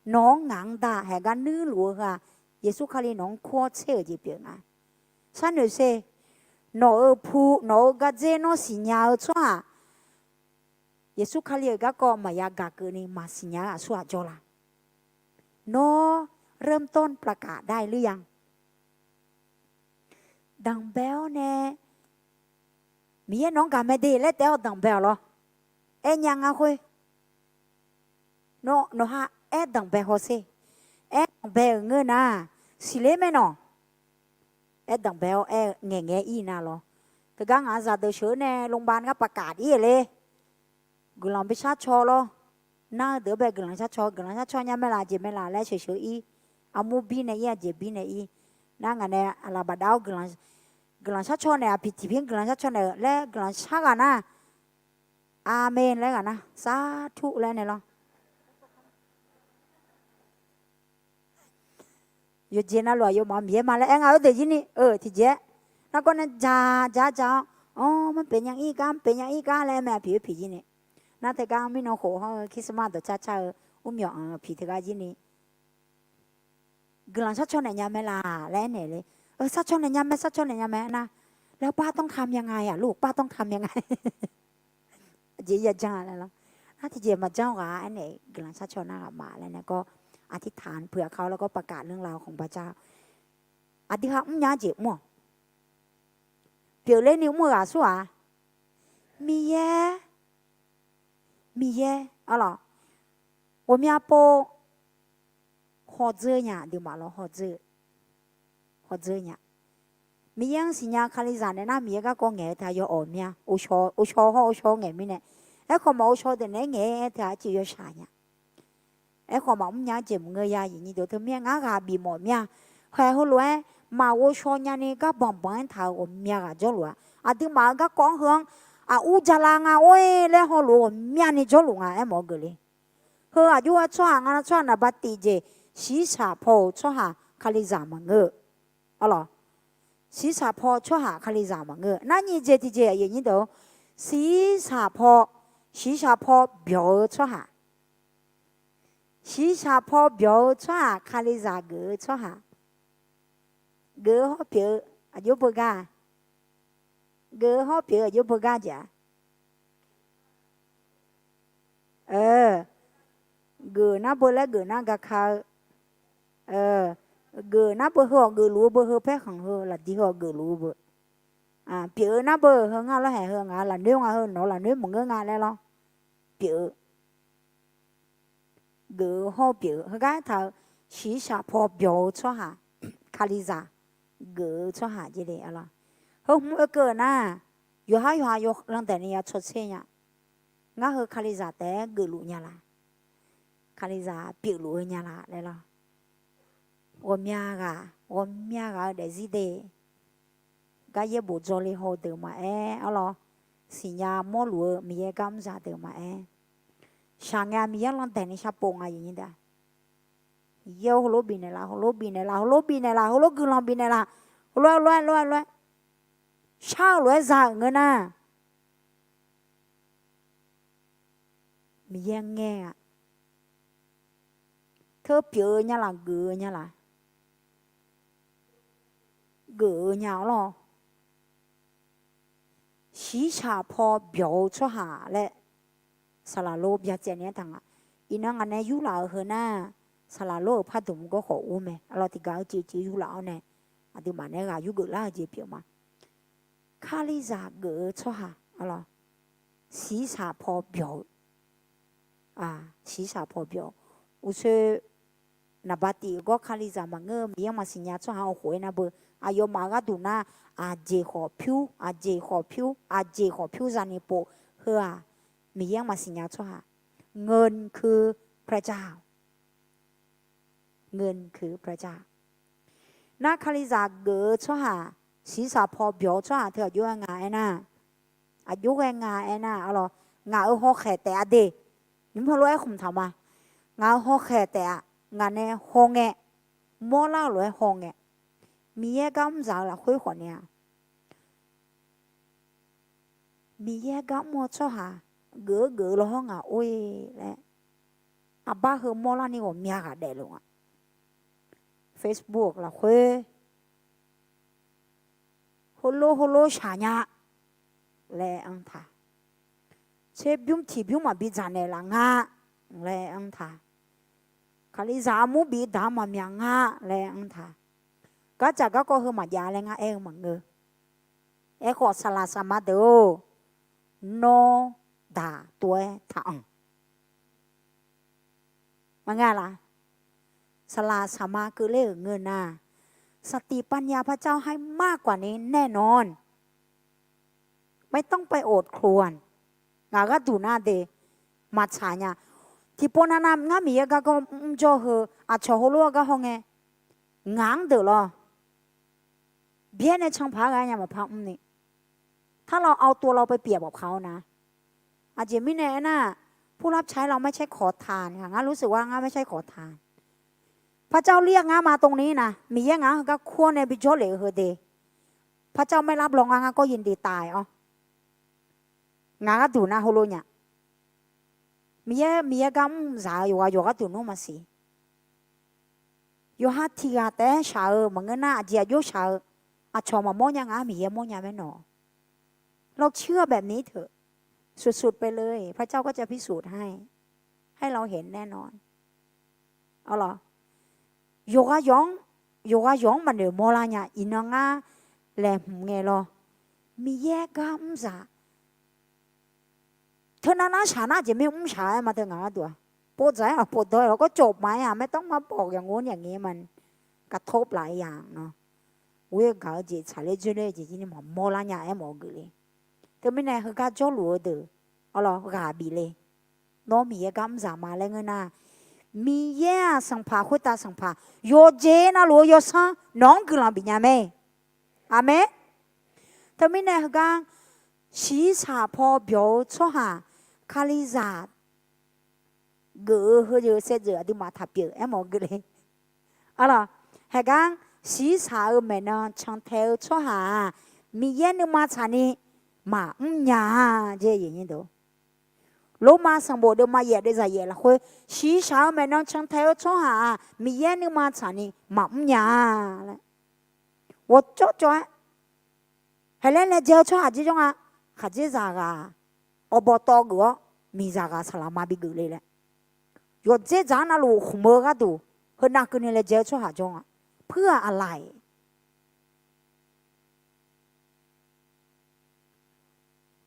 Nawq-anr ngaq-anr dar haeq gar nuirluf-eu heu-aq, Yeqsur Kali nawq-anr kur-awr tser-euq jeq pyeuf nga. Sharnoeq sher, nawq-euq pu nawq-euq gardzer nawr siqnya-eu tsawrhaq, Yeqsur Kali-euq garkawv maqya gaq keuvni maqsiq nya-eu aqsur-aq jawr la? Nawr เริ่มต้น ประกาศได้หรือยัง? Danqbae-awr nae, Miqyaer nawq-anr gaq mae de laer taef-awr danqbae-awq lawr. Aer nya ngar khoer, nawr nawq ha aer danqbae hawsher. Aer danqbae-euq ngeur nar, siqler mae nawq. Aer danqbae-awr aer-eu ngaeqngae ir nar lawr. Teugar ngaq-anr zaqdeuq sheuq-eu nae โรงพยาบาล gar ประกาศ ir-euq le. Guiqlanq bi sharcaw lawr. Nar-eu deuq-anr bae guiqlanq sharcaw, guiqlanq sharcaw nya mae laf jeq mae laf laer sheuq sheuq ir. Armur bir nae ir, aqjeq bir nae ir. Nar ngaq nae aqlaf bafdav-awr guiqlanq sharcaw naeq-aq, aqpiq tiqpir guiqlanq sharcaw naeq-euq laer guiqlanq shar ghaq nar, Aqmeq laer ghaq nar, sartur laer naeq lawr. Yawqjeq navluf aqyawfmaf Miqyaer ma laer aer nga-eu deuq jir ni-eu tiqjeq-aer, nargawr nae ja ja ja-awr, Awr, mar pyeuf nya ir gar, mar pyeuf nya ir gar laer aer mae, aqpiq-eu piq jir ni. Nar teugar mirnan khof hawr-eu Christmas dawqcar car-eu, mrmyawq anq-eu piq teugar jir ni. Guiqlanq sharcaw naeq nya mae laf laer aernaeq le. Sharcaw naeq nya mae, sharcaw naeq nya mae nar, laer ป้าต้องทำยังไงอะลูก ป้าต้องทำยังไง? Aqjeq ya jan laer lawr. Nar tiqjeq maqjan-awr ghaq aernaeq guiqlanq sharcaw nar ghaq ma laer nae gawr, อธิษฐานเผื่อเขา laer gawr ประกาศเรื่องราวของพระเจ้า. Aqdui ha mrnya-eu jeq mr-awq. Pyeufler ni mr-eu ghaq aqsur-aq, Miqyaer, Miqyaer arlawq, ghawqmya pov hawdzeur nya aqduimaf lawr, hawdzeur, hawdzeur nya. Miqyaer-anr siqnya-eu Kalizaq nae nar Miqyaer garkawv ngaeq-eu teu-aq yawawq mya, ovshaw hawr ovshaw ngaeq mirnae. Aerkhawf maqovshaw deuq naeq-aer ngaeq-aer teu-aq arciv yawshaq nya. Aerkhawf maqmr nya-anr jeq maqngeur ya, aqyuif nyir deuq teu mir-aer ngar ghaq bifmawf mir-a. Haeq heulof-aer maqghov shaw nyani gar banqbanq-aer taq-euq ghawqmya ghaq jawrluf-a. Aqduimaf-euq garkawv-anr heu-anr aqur jala nga or-e laer hawluf-eu ghawqmyani jawrluf nga aermawf-eu geufle. Heu aqjox-aer tsawrhaq nga nar tsawrhaq naqba tiq jeq shiqshaq paw-euq tsawrhaq Kalizaq maqngeur-eu. Arlawq, shiqshaq paw tsawrhaq Kalizaq maqngeur-eu. Nar nyiq jeq tiqjeq aqyuif nyir deuq-or, shiqshaq paw, shiqshaq paw byawq-eu tsawrhaq, shiqshaq paw byawq-eu tsawrhaq Kalizaq geuf-eu tsawrhaq, geuf-eu hawr pyeuf-eu aqjox beugar, geuf-eu hawr pyeuf-eu aqjox beugar jeq-a. Geuf nar beu laer geuf nar gaka-eu, geuf nar beu heu-awq geufluf-eu beu heu paerkhanq heu lafdi heu-awq geufluf-eu beu. Pyeuf-eu nar beu heu ngar lawr haeq heu ngaq lafnoer nga heu nawq-eu lafnoer maqngeur nga laer lawr. Pyeuf-eu geuf-eu hawr-eu pyeuf-eu heugar aertaq-eu, shiqshaq paw byawq-eu tsawrhaq, Kalizaq geuf-eu tsawrhaq jeq le-a lawr. Heu hmq oekeuv-euq nar, Yawqhar yawqha yawlandaeq ni ya cawtser nya. Ngar heu Kalizaq taef-aer geufluf nya laq? Kalizaq pyeufluf-eu nya laq laer lawr. Ghawqmya ghaq, ghawqmya ghaq-eu daefzir de. Gar yaerbof dzawle haw-eu deuq maqaer, arlawr, siqnya mawrluf-eu Miqyaer gar mrzaq deuq maqaer, shaq ngae-a Miqyaer landaeq ni sharpov nga yif nyir da. Miqyaer-or, heulof bifnaeq laf, heulof bifnaeq laf, heulof bifnaeq laf, heulof guiqlanq bifnaeq laf, heulof-aer, lof-aer, lof-aer, lof-aer, shar-eu lof-aer za-euq ngeur nar, Miqyaer ngae-a. Teu pyeuf-eu nya laq, geuf-eu nya laq? Geuf-eu nya lawr. Shiqshaq paw byawq-eu tsawrhaq laer saqlaq lor byacaevni aer taq nga. Iqnan ngaq nae yurlaf-eu heu nar, saqlaq lor-euq pardmq gawr khawf ur mae. Arlawr, tiqgaq-eu jeq jeq yurlaf-awr nae, aqduimaf nae ghaq yurgeuf lar-eu jeq pyeuf ma. Kalizaq geuf-eu tsawrhaq, arlawr, shiqshaq paw byawq-eu, shiqshaq paw byawq-eu, uqsoe naqba tif-eu gawr Kalizaq maqngeur-eu Miqyaer maqsiq nya tsawrhaq-anr khof-aer nar beu, aqyawfmaf gharduq nar, aqjeq khawf pyur, aqjeq khawf pyur, aqjeq khawf pyur zani pov heu-aq, Miqyaer maqsiq nya tsawrhaq, เงินคือพระเจ้า เงินคือพระเจ้า. Nar Kalizaq geuf-eu tsawrhaq, shiqshaq paw byawq-eu tsawrhaq teu aqjox-aer nga aer nar, aqjox-aer nga aer nar, arlawr, ngaq-euq hawkhaeq taef-a de. Nymr heulof-aer khmq taq ma. Ngaq-euq hawkhaeq taef-aq, ngaq nae hawngae, mawrlar-eu lof-aer hawngae, Miqyaer gar mrzaq-eu lafkhoer khawf ni-a, Miqyaer gar mr-eu tsawrhaq geuf-eu geuf-eu lawhawr ngaq or-e laer, aqbar heu mawrlar ni ghawqmya ghaq daefluf nga. Facebook lafkhoer heulof heulof shaq nya laer anr taq. Tserbymr tiqbymr maqbi dzaq naeqlaf nga laer anr taq. Kalizaq armur bif daq-anr maqmyaq nga laer anr taq. Gardzaq garkawv heu maqjav laer ngar aer-eu maqngeur. Aerkhawf, saqlaq saqma deuq-or, nawr daq tov-aer taq anq. Maqngeur-a laf? Saqlaq saqma keuvler-euq ngeur nar, สติปัญญาพระเจ้าให้มากกว่านี้แน่นอน ไม่ต้องไปอดครวญ Ngaq gharduq nar de, maqtsaq nya. Tiqpov navnav ngar Miqyaer gar gar mr jawr heu, aqcawq heulof-aer gar hawngae, ngaq-anr deuq lawr, byaer nae canpaq-aer ghae nya maqpar mrni, ถ้าเราเอาตัวเราไปเปรียบกับเขานะ Aqjeq mirnae aernar, ผู้รับใช้เราไม่ใช่ขอทานค่ะ ngar รู้สึกว่า ngar ไม่ใช่ขอทาน พระเจ้าเรียก ngar ma ตรงนี้นะ Miqyaer ngaq-anr heugar kur-awr nae bijawr lef-eu heu de, พระเจ้าไม่รับรอง ngar, ngar ก็ยินดีตาย-awr. Ngaq gharduq nar heulof nya. Miqyaer, Miqyaer gar mrzaq-eu yawqghaq yawqghaq gharduq nmr maqsiq. Yawqha tiqghaq taef-aer shaq-eu maqngeur nar, aqjeq aqjox shaq-eu, aqcawq maqmawr nya, ngaq-anr Miqyaer mawr nya maernawq. เราเชื่อแบบนี้เถอะ สุดๆไปเลย พระเจ้าก็จะพิสูจน์ให้ ให้เราเห็นแน่นอน Arlawr, yawqghaq yawq-anr, yawqghaq yawq-anr maqnoeq mawrlar nya. Iqnan ngar laeqhmq ngae lawr, Miqyaer gar mrzaq. Teunav nar shaq nar jeq mir mrshaq-aer ma teu ngaq gharduq-aq, povdzaq-aer aqpov dawr-aer lawr gawr cawv ma-aer-aq, ไม่ต้องมาบอกอย่างงู้นอย่างนี้ มันกระทบหลายอย่างเนอะ ghoer gaq-eu jeq tsaqler dzoerler-eu jeq jir ni maqmawr lar nya-aer mawf-eu geuf le. Teumirnae heugar jawrluf-eu deuq, arlawr, ghaq bif le. Nawr Miqyaer gar mrzaq ma laer ngeur nar, Miqyaer-aq sanqpaq khoertav sanqpaq, yawqjeq navluf-eu yawsanr nawq-anr guiqlanq bifnya mae. Aqmeq. Teumirnae heugar shiqshaq paw byawq-eu tsawrhaq, Kalizaq geuf-eu heuzeu saevdzeuf aqduimaf taqpyeuf-aer mawf-eu geuf le. Arlawr, haeqgar shiqshaq-eu maeqnan cantae-eu tsawrhaq-aq, Miqyaer nuima tsaqni maqmr nya-a. Lormav sanqbof deuvma yaef deuvzaq yaef lafkhoer, shiqshaq-eu maeqnan cantae-eu tsawrhaq-aq, Miqyaer nuima tsaqni maqmr nya-a laer, ghawqcawv cawv-aer haeqlaer laejae-eu tsawrhaq jir jawr nga. Khaqdzerzaq ghaq awqbawq tawv geuf-awr, miqzaq ghaq saqlaqma bigeuf le laer, yawqdzer dzaq-anr navluf khmq-eu gharduq, heunav keuvni laejae-eu tsawrhaq jawr nga. Puir-aq aqlaq-iq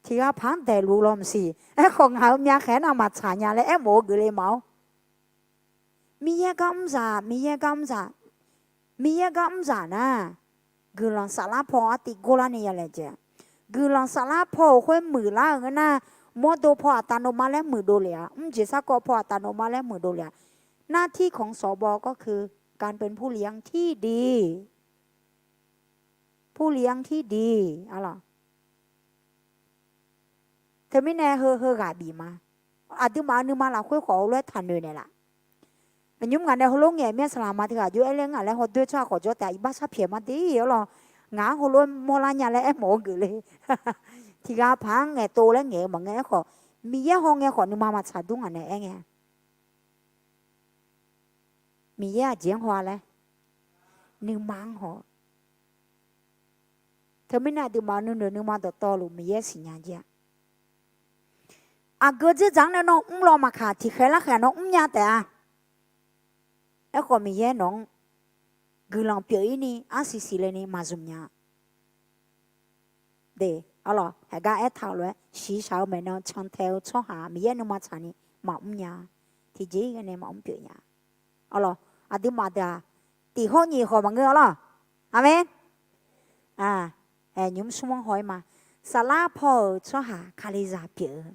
tiqghaq paq-anr daeqluf law maqsiq. Aerkhawf, ngaq-euq myavkhaeq-aer navmaqtsaq nya laer aermawf-eu geuf le maqawr. Miqyaer gar mrzaq, Miqyaer gar mrzaq, Miqyaer gar mrzaq nar, guiqlanq saflar paw artiv gorlarni ya laejae-a. Guiqlanq saflar paw-euq khoer muiqlar-euq ngeur nar, mawrdo paw aqtaf nawma laer muiqdov lef-a, mrjeq sarkawv paw aqtaf nawma laer muiqdov lef-a. หน้าที่ของ สบ ก็คือการเป็นผู้เลี้ยงที่ดี ผู้เลี้ยงที่ดี arlawq. Teumirnae heu heughaq bif ma. Aqduimaf-euq nuima lafkhoer khawf heulof-aer taqnoeq naeqlaf. Aqnymr ngaq nae heulof ngaeq mir-a, saqlaq ma teughaq jov-aer laer ngaq laer hawdoer tsawrhaq khawf jawr taef-a, iqbax sharpyaeq ma de arlawq. Ngaq-anr heulof-aer mawrlar nya laer aermawf-eu geufle. Tiqghaq paq-anr ngaeqtov laer ngaeq-eu maqngeur. Aerkhawf, Miqyaer hawngae khawf nuima maqtsaq dur ngaq nae aer ngae. Miqyaer aqjeq-anr haw-a laer, nuima-anr haw. Teumirnae aqduimaf nuinoeq nuima dawqtawvluf Miqyaer siqnya jeq-a. Aqgeu dzerdzaq-anr nae nawr mr law maqkaq, tiqkhaeq larkhaeq nawr mrnya taef-a. Aerkhawf Miqyaer nawq-anr guiqlanq pyeuf-ir ni arsiq siqle ni maqzmq nya. De, arlawq, haiq gar aertaq-euq lof-aer shiqshaq-eu maeqnan cantae-eu tsawrhaq Miqyaer nuima tsaqni maqmr nya. Tiqjeq-ir ghae nae maqmr pyeuf nya. Arlawq, aqduimaf deuq-aq, tiq hawr nyiq khawf maqngeur arlawq. Aqmeq. Nymr smr-anr haw-ir ma. Saflar paw-euq tsawrhaq Kalizaq pyeuf-eu.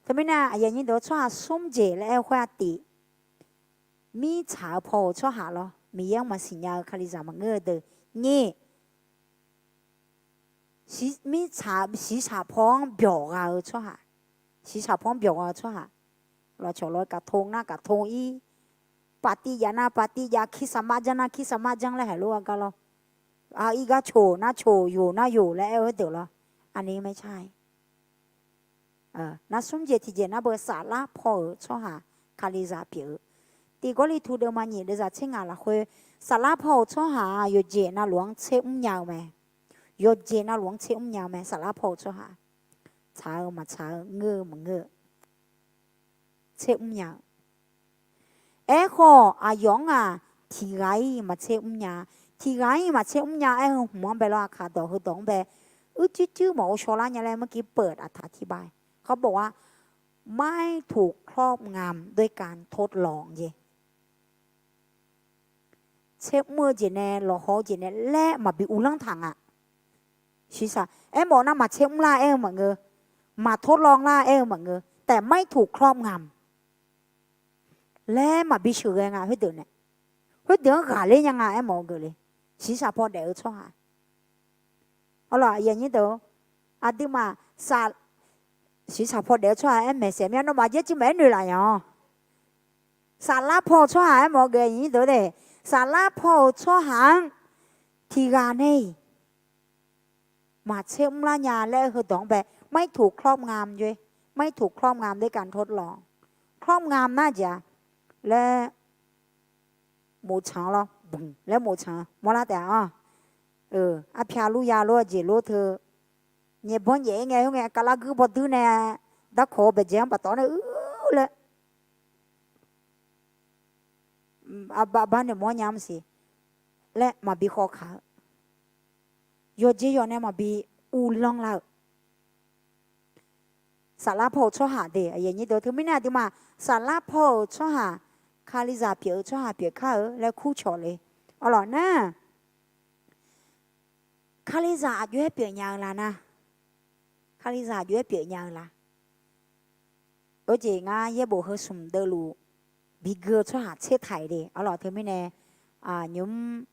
Teumirnae aqyuif aqnyir deuq-awr, tsawrhaq smr jeq laer aer-eu khoer-aq tif, mirtsaq-eu paw-euq tsawrhaq lawr, Miqyaer-anr maqsiq nya-eu Kalizaq maqngeur-eu deuq. Nyiq, mirtsaq shiqshaq paw-anr byawq gha-eu tsawrhaq, shiqshaq paw-anr byawq gha-eu tsawrhaq, lawqcawq lawr-aer kaqto nar kaqto-ir, paqtiv jav nar paqtiv jav, kirsaqmar janr nar kirsaqmar janr laer haiq lof-aer gar lawr, ir gar coq nar coq, yoq nar yoq laer aer-eu deuq lawr. Aqni maercar-ir. Nar smr jeq tiqjeq nar beu saflar paw-euq tsawrhaq Kalizaq pyeuf-eu. Tiq Gawrliqtu deuvma nyiq deuvzaq tser ngaq lafkhoer, saflar paw-euq tsawrhaq-aq yawqjeq navluf-anr tser mrnya-eu mae. Yawqjeq navluf-anr tser mrnya-eu mae, saflar paw-euq tsawrhaq. Tsaq-eu maqtsaq-eu, ngeur-eu maqngeur-eu, tser mrnya-eu. Aerkhawf aqyawf-anr-aq, tiqghaq-ir maqtser mrnya. Tiqghaq-ir maqtser mrnya aer-eu hmq-anr bae lawr, aqkaq dawq heudawq-anr bae, uicuiv cuiv maqghov shawrlar nya laer เมื่อกี้เปิดอธิบาย เขาบอกว่า ไม่ถูกครอบงำด้วยการทดลอง jeq. Tser mr-eu jeq nae lawqhaw-eu jeq nae laer maqbi uvlanr taq nga. Shiqshaq aermawf nar maqtser mr lar aer-eu maqngeur, maqtawr law lar aer-eu maqngeur, taef ไม่ถูกครอบงำ laer maqbi sheuqghae nga khoerdeuq nae. Khoerdeuq-anr ghaqler nya nga aermawf-eu geufle. Shiqshaq paw daef-eu tsawrhaq. Arlawq aqyuif aqnyir deuq, aqduimaf shiqshaq paw daef-eu tsawrhaq aer maeqsaef mir-a, nawmaf jaercuiv maqaer noeqlaf nya-awq. Saflar paw-euq tsawrhaq aermawf-eu geuf aqyuif aqnyir deuq de. Saflar paw-euq tsawrhaq-anr tiqghaq nae-iq maqtser mrlar nya laer heudawq-anr bae ไม่ถูกครอบงำ jeq, ไม่ถูกครอบงำด้วยการทดลอง ครอบงำ nar jeq-aq laer moftsanq lawr, bmq laer moftsanq mawrlar taef-a-awr. Arpyaq lur ya lor-eu jeq lor teu, nyaef banr nyaef-ir ngae khoerngae kavlar guir bawduir nae darkawq-eu baeqdzae-anr baqtawv nae uir laer, aqbar noeqmawr nya maqsiq laer maqbi khawkaq-eu, yawqjeq yawq nae maqbi uvlanr lar-eu. Saflar paw-euq tsawrhaq de, teumirnae aqduimaf saflar paw-euq tsawrhaq, Kalizaq pyeuf-eu tsawrhaq pyeuf kar-eu laer kurcawq le. Arlawq nar, Kalizaq aqjox-aer pyeuf nya-eu la nar, Kalizaq aqjox-aer pyeuf nya-eu la. Oejeq ngar yaerbof heu smq deuvluf bigui-eu tsawrhaq tsertaq-iq de. Arlawq teumirnae nymr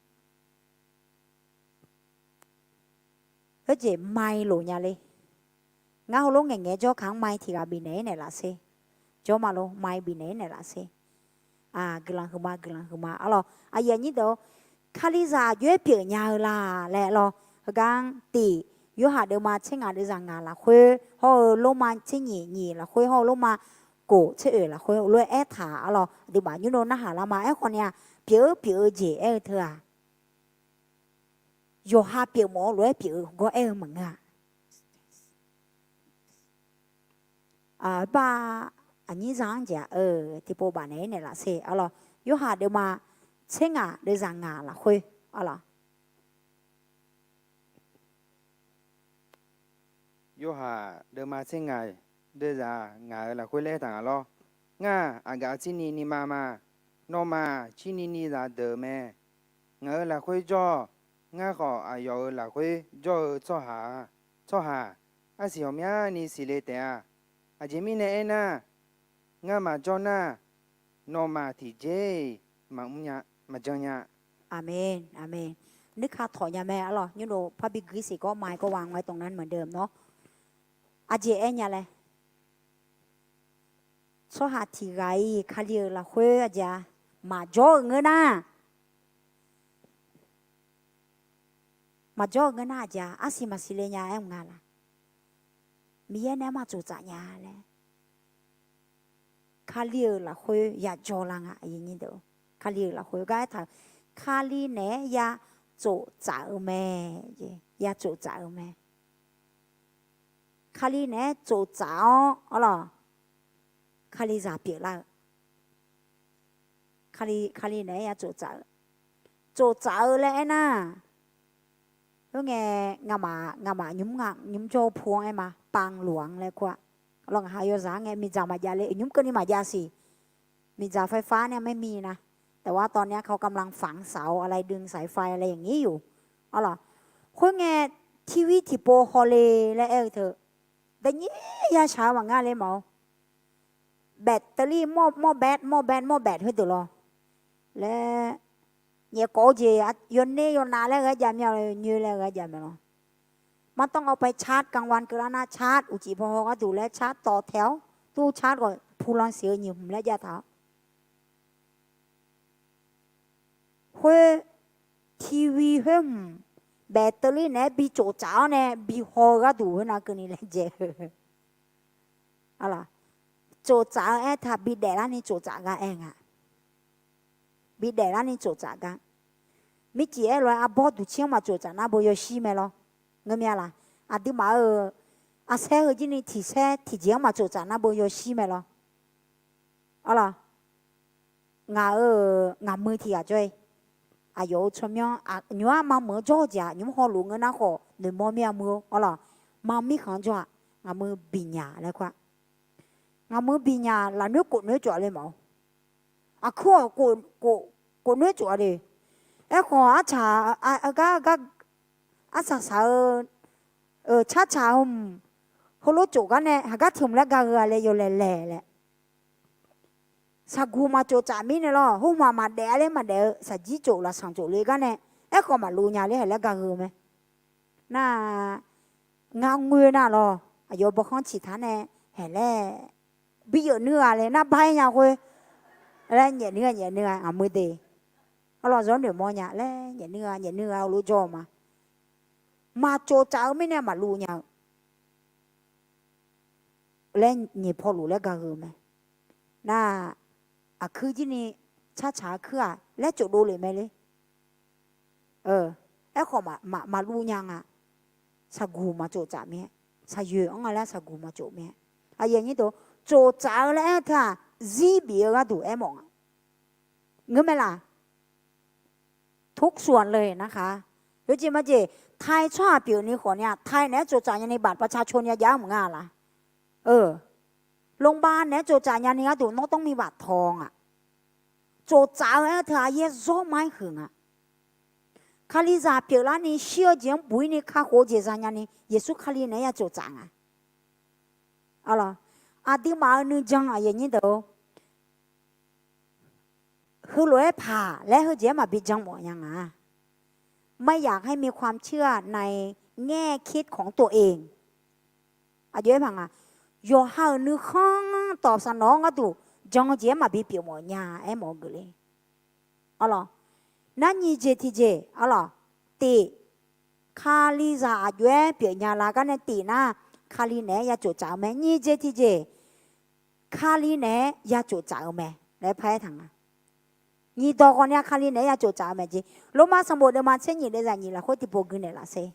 oejeq mai loq nya le. Ngar heulof ngaeqngaeq jawrkaq-anr mai tiq ghaq bifnaeq-ir naeqlaf sher. Jawr ma lor, mai bifnaeq-ir naeqlaf sher. Guiqlanq huiqma, guiqlanq huiqma. Arlawq aqyuif aqnyir deuq-or, Kalizaq aqjox-aer pyeuf nya-eu la laer lawr. Heugar-anr tif, Yorhaq deuvma tser ngaq deuvzaq ngaq lafkhoer hawr-eu, Lormav tser nyiq nyiq lafkhoer hawr-eu, Lormav kof tser oeq lafkhoer lof-aer aertaq-a. Arlawq aqduimaf nymr-eu narhaq lar ma. Aerkhawf ni-aq, pyeuf-eu pyeuf-eu jeq aer-eu teu-aq, yawqha pyeuf mawf-eu lof-aer pyeuf-eu gawr aer-eu maqngeur-a. Bar aqnyir za-anr jeq-aq, tiqpov bafnaeq-ir naeqlaf sher. Arlawq Yorhaq deuvma tser ngaq deuvzaq ngaq lafkhoer, arlawq Yorhaq deuvma tser ngaq deuvzaq ngaq-euq lafkhoer laer aertaq nga lawr. Ngar-aq, aqgaf cirni nima ma. Nawmaf-aq, cirni ni zaqdeuq mae. Ngaq-euq lafkhoer jawr-awq. Ngar khawf, aqyawf-euq lafkhoer jawr-eu tsawrhaq-a. Tsawrhaq arsiq ghawqmyani siqle taef-a. Aqjeq mirnae aernar, ngamaf jawr nar, nawmaf tiqjeq-iq maqmr nya, maqjan nya. Aqmeq, aqmeq. Nuirka tawq nya mae arlawq, nymr-eu parbi guir siq gawr ma-aer gawr wa ngae ตรงนั้นเหมือนเดิมเนาะ. Aqjeq aer nya laer, tsawrhaq tiq ghaq-iq Kali-euq lafkhoer aqjeq-a maqjawr-euq ngeur nar, maqjawr-eu ngeur nar aqjeq-a arsiq maqsiq le nya aer mq nga laq. Miqyaer nae aerma tsoftsaf nya laer, Kali-euq lafkhoer yajawr lar nga. Kali-euq lafkhoer gar aertaq-eu, Kali naeq-aer ya tsoftsaf-eu mae. Ya tsoftsaf-eu mae. Kali naeq-aer tsoftsaf-awr arlawq, Kalizaq pyeuflar-eu. Kali naeq-aer ya tsoftsaf-eu, tsoftsaf-eu laer aernar, khoerngae, ngamaf nymr jawr-eu pu-anr aer ma, ปลั๊กหลวง laer kur-a. Arlawq, ngaq ha yawzaq-anr ngae miqdzaq maqjav le, uqnymr keuvni maqjav siq. Miqdzaq ไฟฟ้า nae maer mi na. แต่ว่าตอนนี้เขากำลังฝังเสาอะไรอย่างนี้อยู่ Arlawq, khoerngae, TV tiqpov hawle laer aer-eu teu, daqnyir yashaq-eu maqngar le mawf-eu. แบตเตอรี่ หม้อแบต หม้อแบต หม้อแบต khoerdeuq lawr laer, nyaefkawf-eu jeq yawner yawnav laer ghae jav mir-a, nyoer laer ghae jav mae lawr. มันต้องเอาไปชาร์จ กลางวัน keuvlar nar char uqcif paw haw gharduq laer char tawv tae-awr tur char khawf pulan siq-eu nyiq hmq laer jav taq-awr khoer, TV khoer hmq แบตเตอรี่ naeq-aer bi tsoftsaf-awr nae bi haw-eu gharduq khoernav keuvni laejae-eu. Tsoftsaf-eu aertaq bidaef larni tsoftsaf gar aer nga. Bidaef larni tsoftsaf gar. Mircif aer lof-aer arbawr duqcir-anr maqtsoftsaf nar beu yawshir mae lawr. Ngeur mir-a laq? Aqduimaf-euq arsaer heu jir ni tiq saer tiqjeq-anr maqtsoftsaf nar beu yawshir mae lawr. Arlawq, ngaq-euq ngaqmui tiq ghaq jawr-ir. Aqyawf-euq tsawrmyanr nymq-ar mameuq-anr jawr-eu jeq-aq nymq-mr hawluf ngeur nar khawf noeqmawr mir-a mui-or. Arlawq, ma mirkhanq-anr jawr-aq, ngaqmui biqnyaq laer kur-a. Ngaqmui biqnyaq lafnoer khof noer tsof-a le mawf-eu. Aqkuir-awq, khof noer tsof-a le. Aerkhawf artsaq, gar, arsaq saq-eu cartsaq-eu mq heulof tsof gar nae haqgar teumq laer ga-eu-a laer yawlaeq laeq laer. Saqguq maqtsof tsaf mirnae lawr, khoerhmq-aq maqdaef-a laer maqdaef-eu saqjir tsof lafsanq tsof le gar nae, aerkhawf maqluv nya laer haeq laer ga-eu mae. Nar, ngar ngoer nar lawr, aqyawf bawkhanr ciqtaq nae haeq laer bi yeuf nuir-a laer nar bar-aer nya khoer laer nyaef nuir-a nyaef nuir-a aqmui de. Arlawq, zawr noeqmawr nya laer nyaef nuir-a nyaef nuir-a heulof jawr-eu ma. Maqtsof tsaf-eu mirnae maqluv nya-eu laer nyiq pawluf laer ga-eu mae. Nar, aqkuir jir ni cartsaq-eu kuir-aq laer tsofdov lef mae ler. Aerkhawf maqluv nya nga. Saqguq maqtsof tsaf mir-aer, saqyoeq-anr nga laer saqguq maqtsof mir-aer, aqyuif aqnyir deuq, tsof tsaf-eu laer aer-eu teu-aq, zir bif-eu gharduq aermawf nga. Ngeur mae laq? ทุกส่วนเลยนะคะ Yawjeq majeq, tai tsawrhaq pyeufni khawf ni-aq, tai naeq-aer tsof tsaf nyani บัตรประชาชน ya jav-aer maqnga laq? โรงพยาบาล naeq-aer tsof tsaf nyani gharduq nawr ต้องมีบัตรทอง aq. Tsof tsaf-eu aer-eu teu-aq yaer zawr ma-aer huiq nga. Kalizaq pyeuflarni shir-eu jeq-anr buq-ir ni kakhof-eu jeq za nyani Yeqsur Kali naeq-aer ya tsof tsaf nga. Aqduimaf-euq nuijan aqyuif aqnyir deuq-or, heulof-aer paq laer heujeq-aer maqbi jan mawf nya nga. ไม่อยากให้มีความเชื่อในแง่คิดของตัวเอง Aqjox-aer paq nga. Yawqha-euq nuikhanr tawf saq nawq-anr gharduq jan-eu jeq-aer maqbi pyeuf mawf nya-aer mawf-eu geuf le. Arlawq, nar nyiq jeq tiqjeq arlawq, tif, Kalizaq aqjox-aer pyeufnya la gar nae tif nar, Kali naeq-aer ya tsof tsaf-eu mae. Nyiq jeq tiqjeq, Kali naeq-aer ya tsof tsaf-eu mae laer paraer taq nga. Nyiq dawq khawf ni-a Kali naeq-aer ya tsof tsaf-eu mae jeq. Lormav sanqbof deuvma tser nyiq deuvzaq nyiq lafkhoer tiqpov gui naeqlaf sher.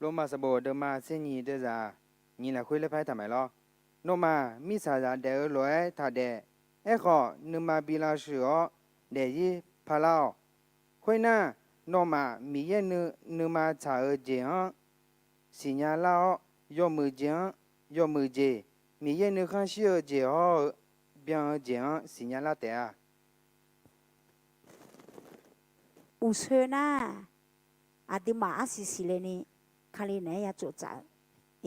Lormav sanqbof deuvma tser nyiq deuvzaq nyiq lafkhoer laer paraer taq mae lawr. Nawmaf mirtsaq zaq daef-eu lof-aer taq daef. Aerkhawf nuima bi lavshuif-awr daefzir parlar-awq. Khoernar, nawmaf Miqyaer nuima tsaq-eu jeq-anr siqnya lar-awr, yawmuiq jeq-anr yawmuiq jeq, Miqyaer nuikhanr shir-eu jeq hawr-eu byan-eu jeq-anr siqnya lar taef-a. Uqshoe nar, aqduimaf arsiq siqle ni Kali naeq-aer ya tsoftsaf-eu.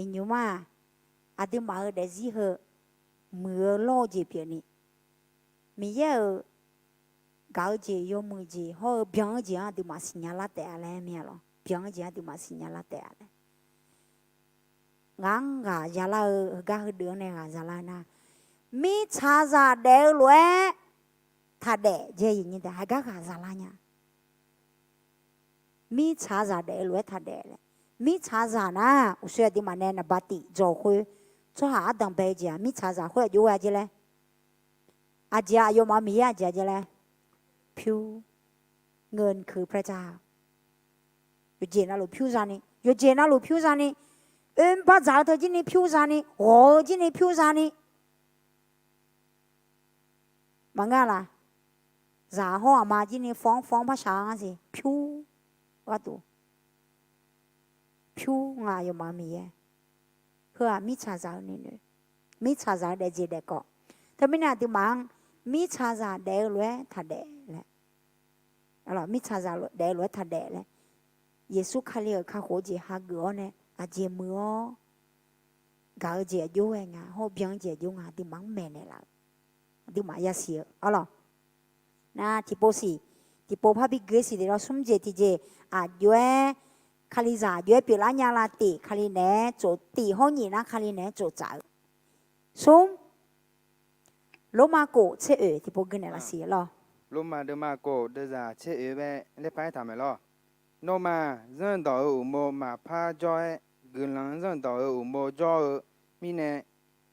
Iqnymr-aq, aqduimaf-euq daefzir heu muiq-eu lawr-eu jeq pyeufni, Miqyaer-euq gaq-eu jeq, yawmuiq jeq hawr-eu byan-eu jeq-anr aqduimaf siqnya lar taef-a laer mir-a lawr. Byan-eu jeq-anr aqduimaf siqnya lar taef-a laer. Ngaq-anr ghaq zalar-eu heugar heudeuq-anr nae ghaq zalar-eu nar, mirtsaqzaq daef-eu lof-aer taqdaef jeq, haqgar ghaq zalar nya. Mirtsaqzaq daef-eu lof-aer taqdaef laer. Mirtsaqzaq nar, uqshoe aqduimaf nae naqba tif dzawq khoer, tsawrhaq ardanq bae-eu jeq-aq, mirtsaqzaq khoer aqjox ghae jeq laer. Aqjeq-aq, aqyawfmaf-eu Miqyaer aqjeq-a jeq laer, pyur, เงินคือพระเจ้า. Yawqjeq navluf pyur zani, yawqjeq navluf pyur zani, oe bardzaq-eu teu jir ni pyur zani, ghawq-eu jir ni pyur zani. Maqngeur-a laq? Zaq hawr aqma jir ni fawv-anr fawv-anr barshaq-a ngar siq, pyur gharduq pyur nga aqyawfmaf-eu Miqyaer. Heu-aq mirtsaqzaq-eu nuinoeq, mirtsaqzaq-eu daefjeq daefkawv. Teumirnae aqduimaf-anr mirtsaqzaq daef-eu lof-aer taqdaef laer, mirtsaqzaq daef-eu lof-aer taqdaef laer, Yeqsur Kali-euq kakhof-eu jeq hageuf-awr nae aqjeq muiq-awr gaq-eu jeq aqjox ghae nga, hawr byan-eu jeq aqjox nga, aqduimaf-anr maeqnaeq laf-eu, aqduimaf yasiq-eu arlawq. Nar tiqpov siq, tiqpov parbi gui siq de lawr, smr jeq tiqjeq, aqjox-aer, Kalizaq aqjox-aer pyeuflar nya la tif, Kali naeq-aer tsof tif hawr nyiq nar Kali naeq-aer tsoftsaf-eu. Smr, Lormav khof tser oeq tiqpov gui naeq laf siq lawr. Lormav deuvma khof deuvzaq tser oeq bae laer par-aer taq maeq lawr. Nawmaf zanrdawq-euq uqmov maqpar jawr-aer, guiqlanq zanrdawq-euq uqmov jawr-eu mirnae,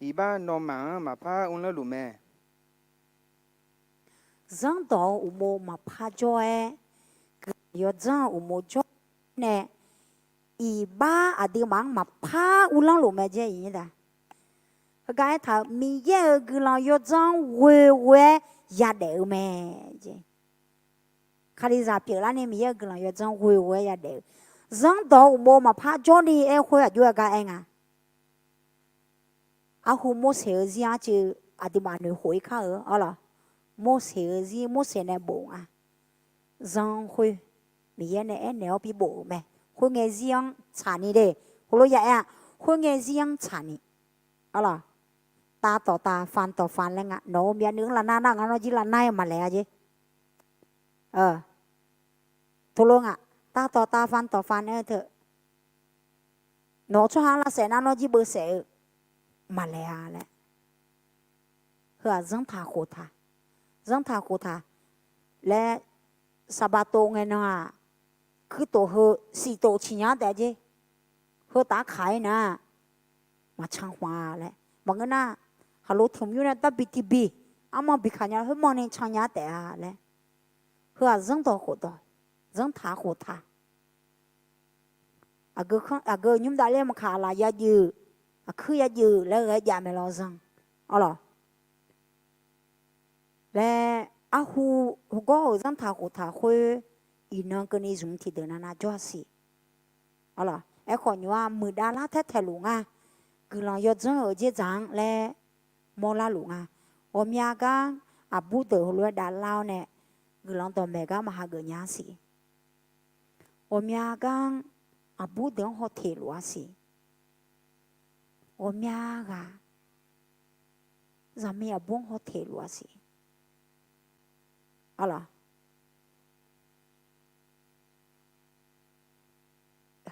iqbax nawmaf-anr maqpar uvlanr luf mae. Zanrdawq-eu uqmov maqpar jawr-aer, guiqlanq yawdzanr-eu uqmov jawr-eu mirnae, iqbax aqduimaf-anr maqpar uvlanr luf mae jeq. Heugar aertaq-euq Miqyaer-euq guiqlanq yawdzanr ghoeghoe-aer yadaef-eu mae jeq. Kalizaq pyeuflarni Miqyaer-euq guiqlanq yawdzanr ghoeghoe-aer yadaef-eu, zanrdawq-eu uqmov maqpar jawrni aer khoer aqjox-aer gar aer nga. Arhu Morseq-eu zir-anr cuiv aqduimaf noeqkhof-ir kar-eu arlawq. Morseq-eu zir Morseq nae bof nga. Zanr khoer Miqyaer nae aernaeq-awr bibof-euq mae. Khoerngae zir-anr tsaqni de. Heulof ya aer-a, khoerngae zir-anr tsaqni arlawq. Tav tawq tav, fan tawq fan laer nga. Nawq-euq myavnuiv-anr lavnar nar ngar nawr jir lavnar-aer maqlaeq-a jeq. Tov lof nga. Tav tawq tav, fan tawq fan aer-eu teu, nawq-euq tsawrhaq-anr lavsaef nar nawr jir beusaef-eu maqlaeq-a laer. Heu-aq zanrtaq khoftaq, zanrtaq khoftaq laer, saqbaqtov ngae nan-aq, kuirtof heu siqtof ciqnya taef jeq. Heu taf-aer kaq-ir nar, maqcan khmq-a laer maqngeur nar, khaqlo tmq yur nae darbi tiqbi, armanr bi kaq nya khoermanrni cannya taef-a laer. Heu-aq zanrdawq khofdawq, zanrtaq khoftaq. Aqgeu nymr davler maqkaq laf ya dzuif, aqkuir ya dzuif laer ghae jav mae lawr zanr arlawq. Laer arhu heugar-euq zanrtaq khoftaq khoer iqnan keuvni zmq tiqdeuq navnav jawr-a siq. Aerkhawf nymr-aq muiqdav lar taer taeq luf nga. Guiqlanq yawdzanr-euq dzerdzaq-anr laer mawrlar luf nga. Ghawqmya gar-anr aqbur deuq heulof-aer davlar-awr nae, guiqlanq dawqmaeq gar maqhageuf nya-a siq. Ghawqmya gar-anr aqbur deuq-anr hawteq luf-a siq. Ghawqmya ghaq zaqmiq aqbur-anr hawteq luf-a siq. Arlawq,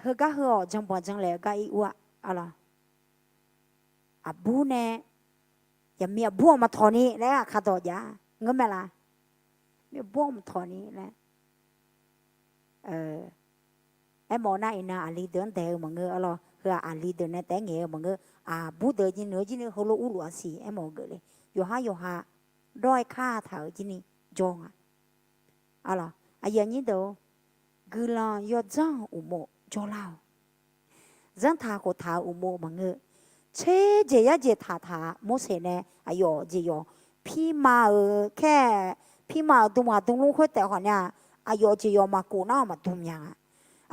heugar heu-awq janbanq janlaeq-eu gar ir ur-a. Arlawq, aqbur nae, yaqmiq aqbur-anr maqtawq ni laer aqkar dawq jav-a ngeur mae laf. Aqbur-anr maqtawq ni laer aermawf nar, iqnan aqli deuq-anr daeq-eu maqngeur arlawq. Heu-aq aqli deuq nae taef-aer ngaeq-eu maqngeur. Aqbur deuq jir nuir-eu jir nuir heulof urluf-a siq aermawf-eu geufle. Yawqhar yawqha dawr-aer kar taq-euq jir ni jawr nga. Arlawq, aqyuif aqnyir deuq-or, guiqlanq yawdzanr-euq uqmov jawrlar-awq. Zanrtaq khoftaq-euq uqmov maqngeur. Tser jeq yar jeq taqtaq-a. Morseq nae aqyawf jeq yawq, pirma-euq khaer, pirma-euq dm ghaq dm lmr khoer taef khawf nae-aq, aqyawf jeq yawq maqkhof nar-awq maqdm nya nga.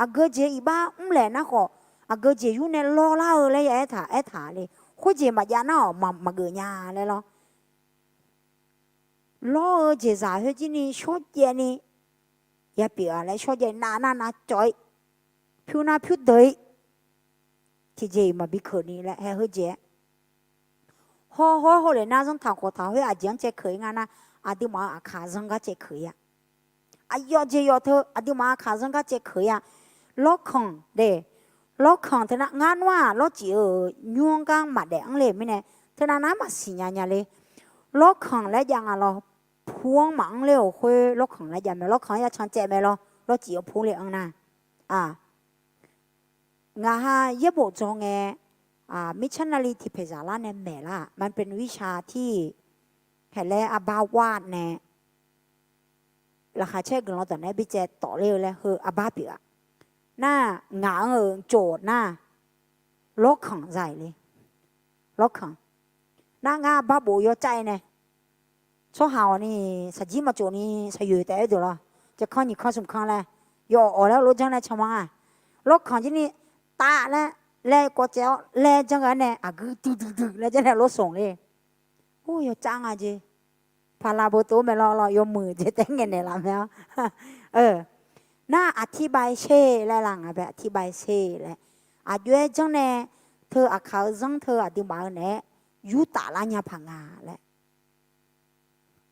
Aqgeu jeq iqbax mrlaeq nar khawf, aqgeu jeq yur nae lawrlar-eu laer ya aertaq aertaq le. Khoerjeq maqjav nar-awq maqgeuf nya laer lawr. Lawr-eu jeqzaq khoer jir ni shawrjaev ni yapyeuf-a laer shawrjaev nav nav nav cawv-ir, pyur nar pyur deuq-ir, tiqjeq-iq maqbi keuq ni laer hae heujeq-aer, hawr hawr hawr lef nar zanrtaq khoftaq khoer aqjeq-anr caevkeuq-ir nga nar, aqduimaf-euq aqkaq zanr gar caevkeuq-ir-a. Aqyawf jeq yawf teu aqduimaf aqkaq zanr gar caevkeuq-ir-a. Lawrkanq de, lawrkanq teu nar ngar nmr-aq lawrcif-euq nymr-anr gar maqdaef anr le mirnae, teu nav nar maqsiq nya nya le. Lawrkanq laer jav nga lawr, pu-anr maqanr ler-euq khoer lawrkanq laer jav mae, lawrkanq-anr ya can caev mae lawr, lawrcif-eu pu le anr nar-aq. Ngaq ha yaerbof dzaw ngae, missionary tiqpaeq zaqlar nae maeq lar-aq, มันเป็นวิชาที่ haeq laer arbar war nae, laqkhaq caer guiqlanq dawq naeq-aer bicaev tawf ler-eu laer heu arbar pyeuf-a. Nar, ngaq-anr-euq cof nar, lawrkanq za-iq le. Lawrkanq. Nar ngar arbar bof yawcav-ir nae, tsawrhaq-awq ni, saqjir maqcof ni, saqyoeq taef-aer deuq lawr, caevkanr nyiq kanr smq kanr laer, yawf awq laer lof janr nae canma-a. Lawrkanq jir ni, tav laer, laer kawv caev-awr laer janr ghae-aer nae aqgeu duidui dui laer janr nae lof smq le. Or, yawcav nga jeq. Paqlaq beu tov-aer mae lawr lawr, yawmuiq jeq taef ngaeqnaeq laf mae-awr. Nar, aqtirbav-aer sher laer la nga bae, aqtirbav-aer sher laer. Aqjox-aer janr nae, teu aqkaq-eu zanr teu aqduimaf-eu naeq-aer yurtaf lar nya paq nga laer.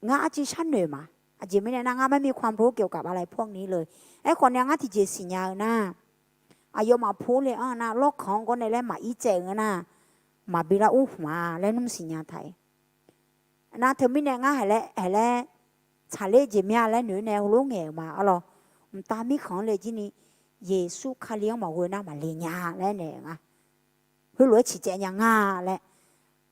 Ngar arcuiv sharnoeq ma. Aqjeq mirnae nar, ngar ไม่มีความรู้เกี่ยวกับอะไรพวกนี้เลย. Aerkhawf ni ngar tiqjeq siqnya-eu nar, aqyawfmaf pu le anr nar, lawrkanq-anr gawr nae laer maqir tsaev-eu nga nar, maqbi lar ur hmq-a laer nmr siqnya taq-ir. Nar teumirnae ngar haeq laer, haeq laer tsaqler jeq mya laer noeq-aer nae heulof ngaeq-euq ma. Arlawr, mqtav mirkhanq-anr le jir ni, Yeqsur Kali-anr maqghoe nar maqle nya laer naeq-eu nga. Heulof-aer ciqcaev nya nga laer,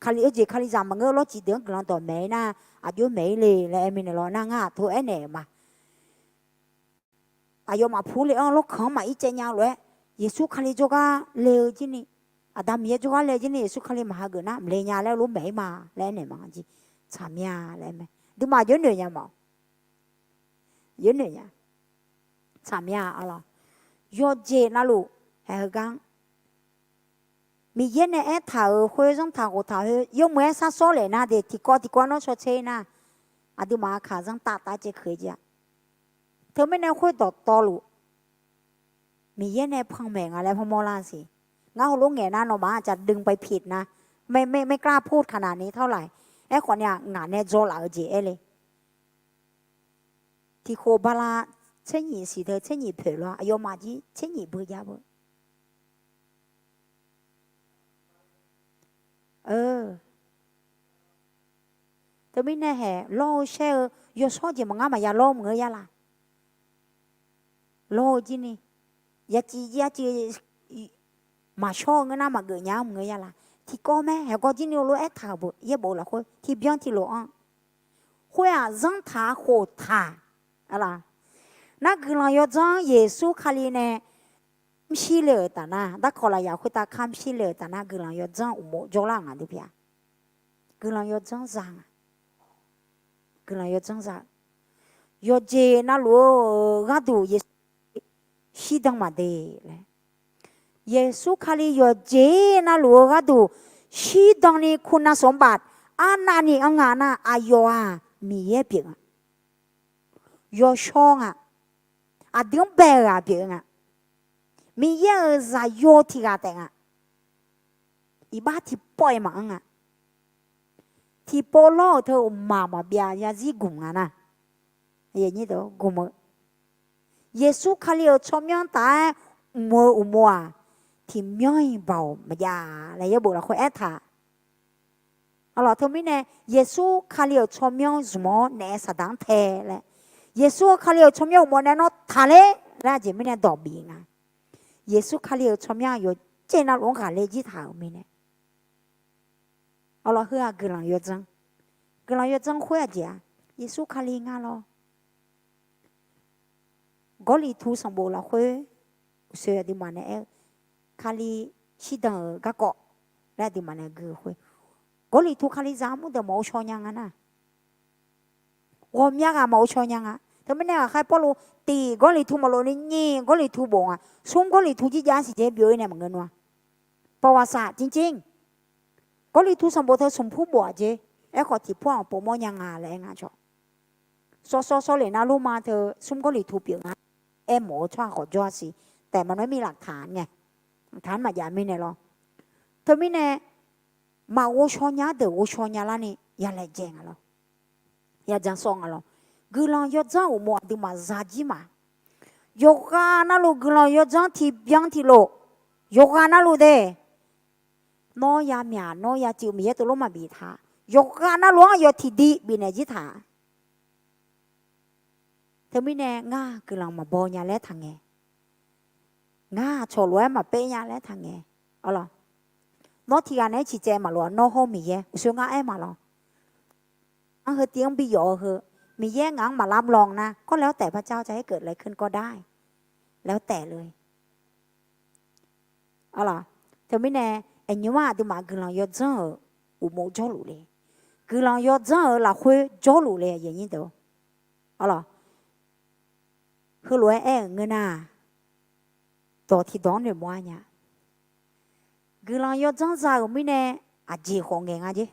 Kali-eu jeq Kalizaq maqngeur, lawrcif deuq-anr guiqlanq dawq maeq-ir nar, aqjox maeq-ir le laer aer mirnae lawr nar, ngar aqtov aernaeq-euq ma. Aqyawfmaf pu le anr lawrkanq-anr maqir caev nya lof-aer, Yeqsur Kali jawrgar le-eu jir ni, Aqda Miqyaer jawrgar le jir ni Yeqsur Kali maqhageuf nar maqle nya laer lof maeq-ir ma laer aernaeq ma jeq. Tsaqmya laer mae. Aqduimaf aqjox noeq nya ma-awq. Aqjox noeq nya. Tsaqmya-a lawr. Yawqjeq navluf, haeq heugar-anr Miqyaer nae aertaq-euq khoer zanrtaq khoftaq khoer yawmuiq-aer shar sawr lef nar de, tiqkawv tiqkawv nawr shawr tser nar, aqduimaf aqkaq zanrtav tav caevkeuq-ir jir-a. Teumirnae khoer dawqtawvluf, Miqyaer nae panmaeq nga laer panmawr lar siq. Ngar heulof ngaeq nar nawmaf-anr จะดึงไปผิดนะ ไม่ไม่ไม่กล้าพูดขนาดนี้เท่าไหร่. Aerkhawf ni-aq, ngaq nae dzaw laf-eu jeq aer le. Tiqkhof bala tser nyif siq teu tser nyif poeq lawr, aqyawfmaf jir tser nyif beu jav beu. Teumirnae haeq lawr-eu shaer-eu yawshawr jeq maqngar maqya lawr maqngeur ya laf. Lawr-eu jir ni, ya civ ya civ maqshawr-eu ngeur nar maqgeuf nya-anr maqngeur ya laf. Tiqkawv mae, haeqgawv jir ni lof aertaq-euq beu, yaerbof lafkhoer tiqbyan tiqlof-anr. Khoer-aq, zanrtaq khoftaq. Nar guiqlanq yawdzanr Yeqsur Kali nae mrshir le-euq taf nar, darkawq lafyaq khoertav kar mrshir le-euq taf nar, guiqlanq yawdzanr uqmov jawrlar-euq nga dui pya. Guiqlanq yawdzanr za nga. Guiqlanq yawdzanr za-eu, yawqjeq navluf-eu gharduq Yeqsur shirdan maqde laer. Yeqsur Kali yawqjeq navluf-eu gharduq shirdan ni คุณสมบัติ arnavni anr nga nar, aqyawf-aq Miqyaer pyeuf nga. Yawshawr nga. Aqdui-anr bae-euq ghaq pyeuf nga. Miqyaer-euq zaqyo tiq ghaq taef nga. Iqbax tiqpawf-iq maqanr nga. Tiqpov lawr-euq teu uqmaq maqbyav zarzir gmq nga nar, gmq-eu Yeqsur Kali-euq tsawrmyanr taf-aer mq-eu uqmov-aq, tiqmyanr-iq baoq maqjav laer yaerbof lafkhoer aertaq. Arlawq, teumirnae Yeqsur Kali-euq tsawrmyanr zmq-awr naef saqdaq-anr tae laer, Yeqsur Kali-euq tsawrmyanr uqmov nae nawr taqler laer aqjeq mirnae dawq bif nga. Yeqsur Kali-euq tsawrmyanr yawqjeq navluf-anr ghaqler jir taq-euq mirnae. Arlawq, heu-aq guiqlanq yawdzanr. Guiqlanq yawdzanr khoer aqjeq-aq, Yeqsur Kali nga lawr. Gawrliqtu sanqbof lafkhoer uqshoe aqduimaf nae aer-eu, Kali shirdan-euq garkawv laer aqduimaf nae gui-eu khoer, Gawrliqtu Kalizaq armur deuq maqghov shaw nya nga nar, ghawqmya ghaq maqghov shaw nya nga. Teumirnae ghaqkhaer Pawrluv tiq Gawrliqtu maqlof ni nyiq Gawrliqtu bof nga. Smr Gawrliqtu jir jav siq jeq byov-ir nae maqngeur nmr-a. ประวัติศาสตร์จริงๆ Gawrliqtu sanqbof teu smqpur bof-aq jeq. Aerkhawf tiqpur-aq povmawr nya nga laer aer nga cawq. Sawv sawv sawv lef nar Lormav teu smr Gawrliqtu pyeuf nga. Aermawf-eu tsawrhaq khawf jawr-a siq. Taef maqnawr mir lafkaq ngae, taq-anr maqjav mirnae lawr. Teumirnae maqghovshaw nya-ar deuq ghovshaw nya larni ya laejae nga lawr. Ya ja sawv nga lawr. Guiqlanq yawdzanr uqmov aqduimaf zajir ma. Yawqghaq navluf guiqlanq yawdzanr tiqbyan tiqlof, yawqghaq navluf de. Nawr ya myaq nawr ya tsuif Miqyaer tov lof maqbif taq. Yawqghaq navluf-anr yawf tiqdui bifnaeq jir taq. Teumirnae ngar guiqlanq maqbaw nya laer taqngae. Ngar aqcawq lof-aer maqper nya laer taqngae. Arlawq, nawr tiqghaq naeq-aer ciqcaev maqlof-a. Nawr hawr Miqyaer uqshoe ngar aer ma lawr. Ngar heu tiv-anr bi yawf-eu heu, Miqyaer ngaq-anr maqlavlanq nar, ก็แล้วแต่พระเจ้าจะให้เกิดอะไรขึ้นก็ได้ แล้วแต่เลย. Arlawq, teumirnae aqnymr-aq aqduimaf guiqlanq yawdzanr-euq uqmov jawrluf le. Guiqlanq yawdzanr-euq lafkhoer jawrluf le. Arlawq, heulof-aer aer-euq ngeur nar-aq, dawq tiqdawq-anr noeqmawr-a nya. Guiqlanq yawdzanr za-euq mirnae aqjeq khawf ngaeq nga jer.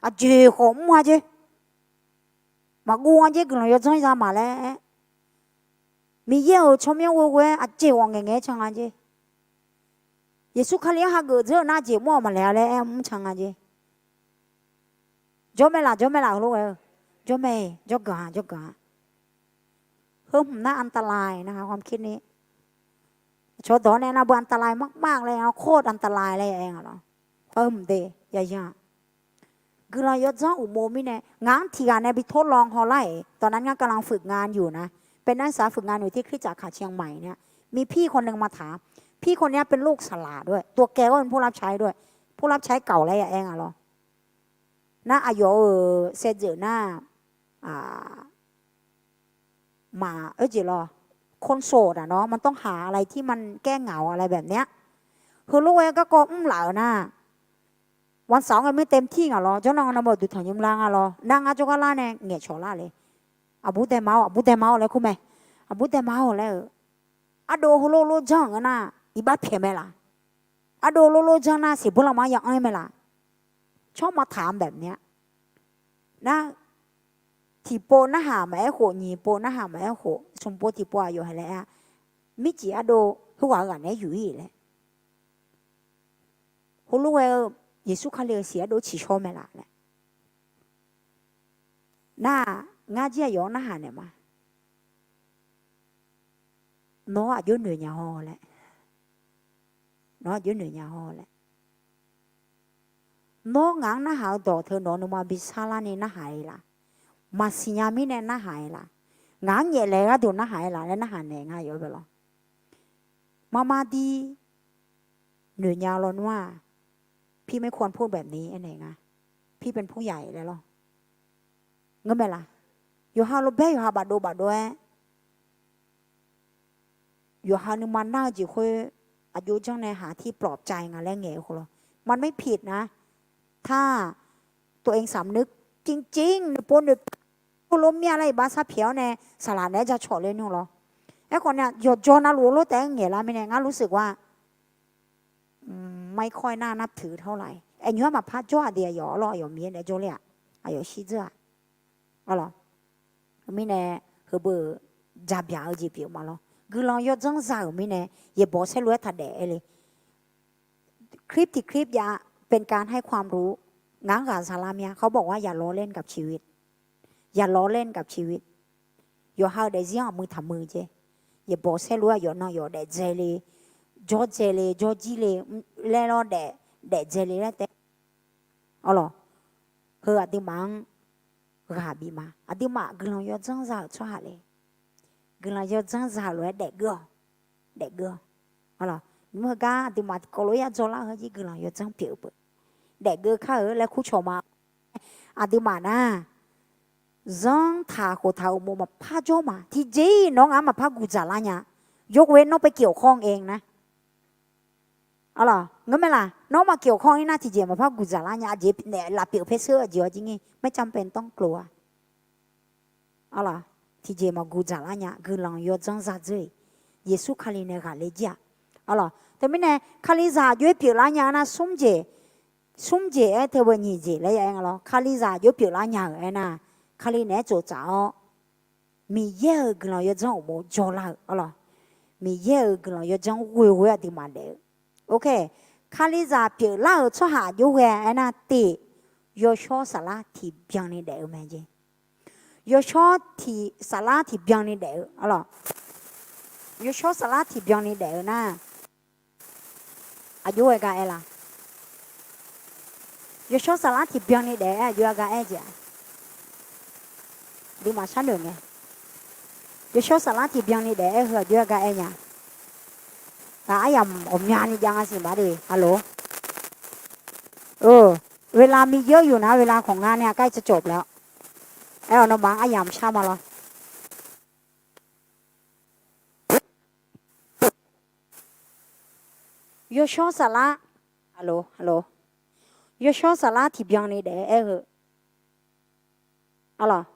Aqjeq khawf mr-a jer. Maqguv nga jer guiqlanq yawdzanr za ma laer aer. Miqyaer-euq tsawrmyanr ghoe ghoe-aer aqjeq khawf ngaeqngaeq-aer can nga jer. Yeqsur Kali-anr hageuf dzeur-eu nar jeq mr-awq maqlaeq-a laer aer mr can nga jer. Jawr mae laf, jawr mae laf heulof ghae-eu. Jawr mae-iq jawrganq-a jawrganq-a. Heu hmq nar อันตรายนะคะ ความคิดนี้ Cawqdawq nae nar beu อันตรายมากๆ laer โคตรอันตราย laer ya aer nga lawr. Heu hmq de ya yanr-aq. Guiqlanq yawdzanr uqmov mirnae ngaq-anr tiqghaq nae bi ทดลอง hawlar-iq ตอนนั้น นางกำลังฝึกงานอยู่นะ เป็นนักศึกษาฝึกงานอยู่ที่คริสตจักรเชียงใหม่เนี่ย มีพี่คนหนึ่งมาถาม พี่คนนี้เป็นลูกสลาด้วย ตัวแกก็เป็นผู้รับใช้ด้วย ผู้รับใช้เก่า laer ya aer nga lawr. Nar aqyawf-euq saevdzeuf nar, maq, oe jeq lawr, คนโสดอะเนาะ มันต้องหาอะไรที่มันแก้เหงาอะไรแบบเนี้ย heulof-aer garkawv mrlaf-euq nar, วันเสาร์ ngae mir เต็มที่ ngaq lawr, jawrnan ngamaf duqtanq nymr lar nga lawr, nar ngar jawrgar lar nae ngaeqcawq lar le. Aqbur daema-awr, aqbur daema-awr laer kur mae. Aqbur daema-awr laer-eu, ardov heulof lof janr-euq ngeur nar, iqbax pyaeq mae laf. Ardov lof lof janr nar siqbur lanma-anr ya anr-ir mae laf. ชอบมาถามแบบเนี้ย Nar, tiqpov narhaq maqaer khof, nyiq pov narhaq maqaer khof, smq pov tiqpov aqyawf haiq laer-a, mircif ardov heughaq-eu ghaq naeq-aer yuq-ir laer. Heulof ghae-eu Yeqsur Kali-euq siq ardov ciqshawr mae laf laer. Nar-aq, ngar jir aqyawf-anr narhaq naeq ma. Nawr aqjox noeq nya haw laer. Nawr aqjox noeq nya haw laer. Nawr ngaq-anr narhaq-eu dawq teu nawq-eu nuima bi sharlar ni narhaq-ir laf. Maqsiq nya mirnae narhaq-ir laf. Ngaq-anr nyaeflaeq gharduq narhaq-ir laf laer narhaq naeq nga yawf-eu bae lawr. Marmar dir noeq nya-eu lawnmr-aq, พี่ไม่ควรพูดแบบนี้ aernaeq nga. พี่เป็นผู้ใหญ่ laer lawr. Ngeur mae laf. Yawqha lof baer yawqha bafdov bafdov-aer, yawqha nuima nar-eu jeq khoer aqjox janr nae haq tir ปลอบใจ nga laer ngaeq-eu khoer lawr. มันไม่ผิดนะ ถ้าตัวเองสำนึก จริงๆ noeqpov noeqpov lof mir-a laer iqbax sharpyaeq-awr nae saqlaq naeq-aer jacawq le nymr lawr. Aerkhawf nae yawqjawr navluf-eu lof taef-aer ngaeq lar mirnae ngar รู้สึกว่า ไม่ค่อยน่านับถือเท่าไหร่ Aqnymr-anr maqpar jawr-aq de aqyawf arlawr, aqyawf Miqyaer naeq-aer jawrler-aq, aqyawf shirdzeur-aq. Arlawr, mirnae heubeu jabyaq-eu jeq pyeuf ma lawr. Guiqlanq yawdzanr za-euq mirnae yaeqbawq saerlu-aer taqdaef-aer le. คลิป tiq คลิป jav เป็นการให้ความรู้ ngaq-anr ghaq zalar mya เขาบอกว่า อย่าล้อเล่นกับชีวิต อย่าล้อเล่นกับชีวิต Yawqha-eu daefzir-anr aqmui taqmui jeq. Yaeqbawq saerlu-aer aqyawf nan yawf daefdzae le, jawrdzae le, jawrjir le laer lawr daef, daefdzae le laer taef. Arlawr, heu aqduimaf-anr ghaq bif ma. Aqduimaf guiqlanq yawdzanr za-euq tsawrhaq le. Guiqlanq yawdzanr za-euq lof-aer daefgeur-awq. Daefgeur-awq. Arlawr, nymr heugar aqduimaf tiqkawv lof-aer yadzaw lar-eu heujir guiqlanq yawdzanr pyeuf-eu beu. Daefgeur kar-eu laer kurcawq ma. Aqduimaf nar, zanr taq khoftaq uqmov maqpar jawr ma. Tiqjeq-iq nawr ngaq-anr maqpar guqdzaq lar nya. ยกเว้น nawr ไปเกี่ยวข้องเองนะ Arlawr, ngeur mae laf, nawr maqkyof kanr-ir nar tiqjeq maqpar guqdzaq lar nya. Aqjeq naef lafpyeuf paer sheur aqjeq-awr jir ngir ไม่จำเป็นต้องกลัว Arlawr, tiqjeq maqguq dzaqlar nya. Guiqlanq yawdzanr zadzeur-iq, Yeqsur Kali nae ghaqler jir-aq. Arlawr, teumirnae Kalizaq aqjox-aer pyeuflar nya-eu nar smr jeq, smr jeq-aer teu beu nyiq jeq laer ya aer nga lawr. Kalizaq aqjox pyeuflar nya-euq aernar, Kali naeq-aer tsoftsaf-awr, Miqyaer-euq guiqlanq yawdzanr uqmov jawrlar-euq. Arlawr, Miqyaer-euq guiqlanq yawdzanr ghoeghoe aqduimaf daef-eu. Ok, Kalizaq pyeuflar-euq tsawrhaq aqjox ghae aernar, tiq, yawshawr saflar tiqbyan ni daef-eu mae jeq. Yawshawr tiq saflar tiqbyan ni daef-eu arlawq. Yawshawr saflar tiqbyan ni daef-eu nar, aqjox ghae gar aer la? Yawshawr saflar tiqbyan ni daef-eu aer aqjox-aer gar aer jeq-a? Aqduimaf sharnoeq ngae, yawshawr saflar tiqbyan ni daef-aer heu aqjox-aer gar aer nya? Ghaq aryamq ghawqmyani jav nga siq baq de, arlawq. เวลามีเยอะอยู่นะ เวลาของงานเนี่ยใกล้จะจบแล้ว Aer-awq nawmaf-anr aryamq shar ma lawr. Yawshawr saflar, arlawq, yawshawr saflar tiqbyan ni daef-aer aer-eu arlawq.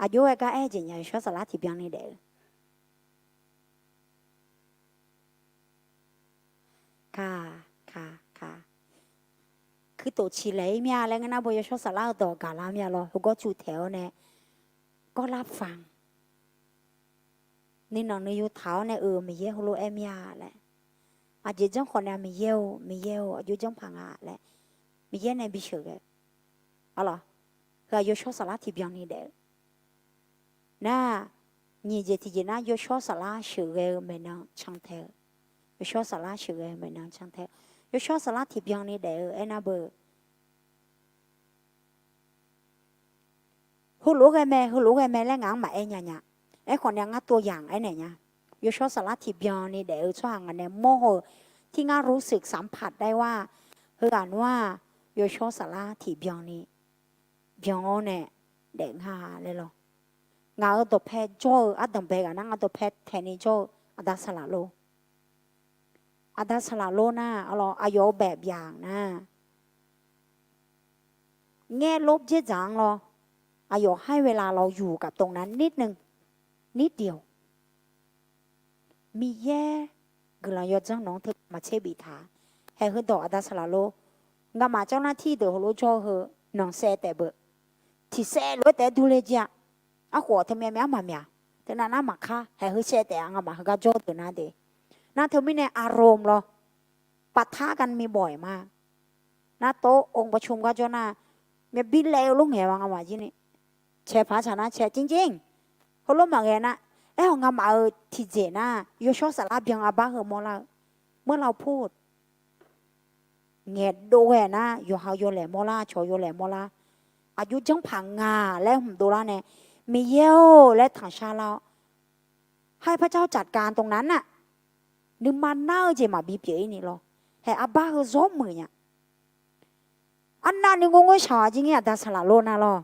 Aqjox-aer gar aer jeq nya, yawshawr saflar tiqbyan ni daef-eu ka, ka, ka. Kuirtof ciqlaeq-ir mir-a laer ngeur nar, bo yawshawr saflar-eu dawq gaqlar mir-a lawr. Heugawr cu taeq-awr nae gawrlar fanq nuinanq nuiyu taq-awr nae, euq, Miqyaer heulof-aer mir-a laer, aqjeq janrkhawf nae Miqyaer-or, Miqyaer-or, aqjox janrpaq nga laer Miqyaer nae bisheuq ghae-eu arlawq. Heu-aq yawshawr saflar tiqbyan ni daef-eu nar, nyiq jeq tiqjeq nar, yawshawr saflar sheuqghae-eu maeqnan cantae-eu. Yawshawr saflar sheuqghae-eu maeqnan cantae-eu. Yawshawr saflar tiqbyan ni daef-eu aernar beu, heulof-aer ghae mae, heulof-aer ghae mae laer ngaq-anr maqaer nya nya. Aerkhawf nae ngar tov yamq aernaeq nya. Yawshawr saflar tiqbyan ni daef-eu tsawrhaq ngaq nae mawr-eu, ที่ ngar รู้สึกสัมผัสได้ว่า heughaq nmr-aq, yawshawr saflar tiqbyan ni byan-awr nae daef nga laer lawr. Ngaq-euq dawqpae jawr-eu ardanq bae ghaq nar, ngar dawqpae taeqni jawr-eu aqda saqlaq lor. Aqda saqlaq lor nar, arlawq, aqyawf-euq baef byaq nar, แง่ลบ dzerdzaq-anr lawr, aqyawf ให้เวลาเราอยู่กับตรงนั้นนิดนึง นิดเดียว Miqyaer guiqlanq yawdzanr nawq-anr teu maqtser biftaq. Haeq heudawq aqda saqlaq lor, ngamaf เจ้าหน้าที่ deuq heulof jawr-eu heu nanqsaev taef beu. Tiqsaev lof-aer taef-aer durler jir-a. Arkhof-awq teumyav myav-anr maqmyaq. Teunav nar maqkar, haeq heu saev taef-a, ngamaf heugar jawr deuq nar de. Nar teumirnae อารมณ์ lawr, ปะทะกันบ่อยมาก Nar tov องค์ประชุม gar jawr nar, myav bi laev-eu lof ngaeq ma ngamaf jir ni. Cae paq tsaq nar cae จริงๆ heulof maqghae nar, aer-awq ngamaf-euq tiqjeq nar, yawshawr saflar byan arbar heu mawrlar-eu, เมื่อเราพูด ngaeqdov ghae nar, yawqha yawlaeq mawrlar, cawq yawlaeq mawrlar, aqjox janrpaq nga laer hmq dovlar nae, Miqyaer-or laer tanqshar lar-awr, ให้พระเจ้าจัดการตรงนั้นน่ะ nuima nar-eu jeq maqbi pyeuf-ir ni lawr. Haeq arbar heu zawr muiq nya. Arnavni ngeur ngeur shaq-awq, aqjir ngir aqda saqlaq lor nar lawr.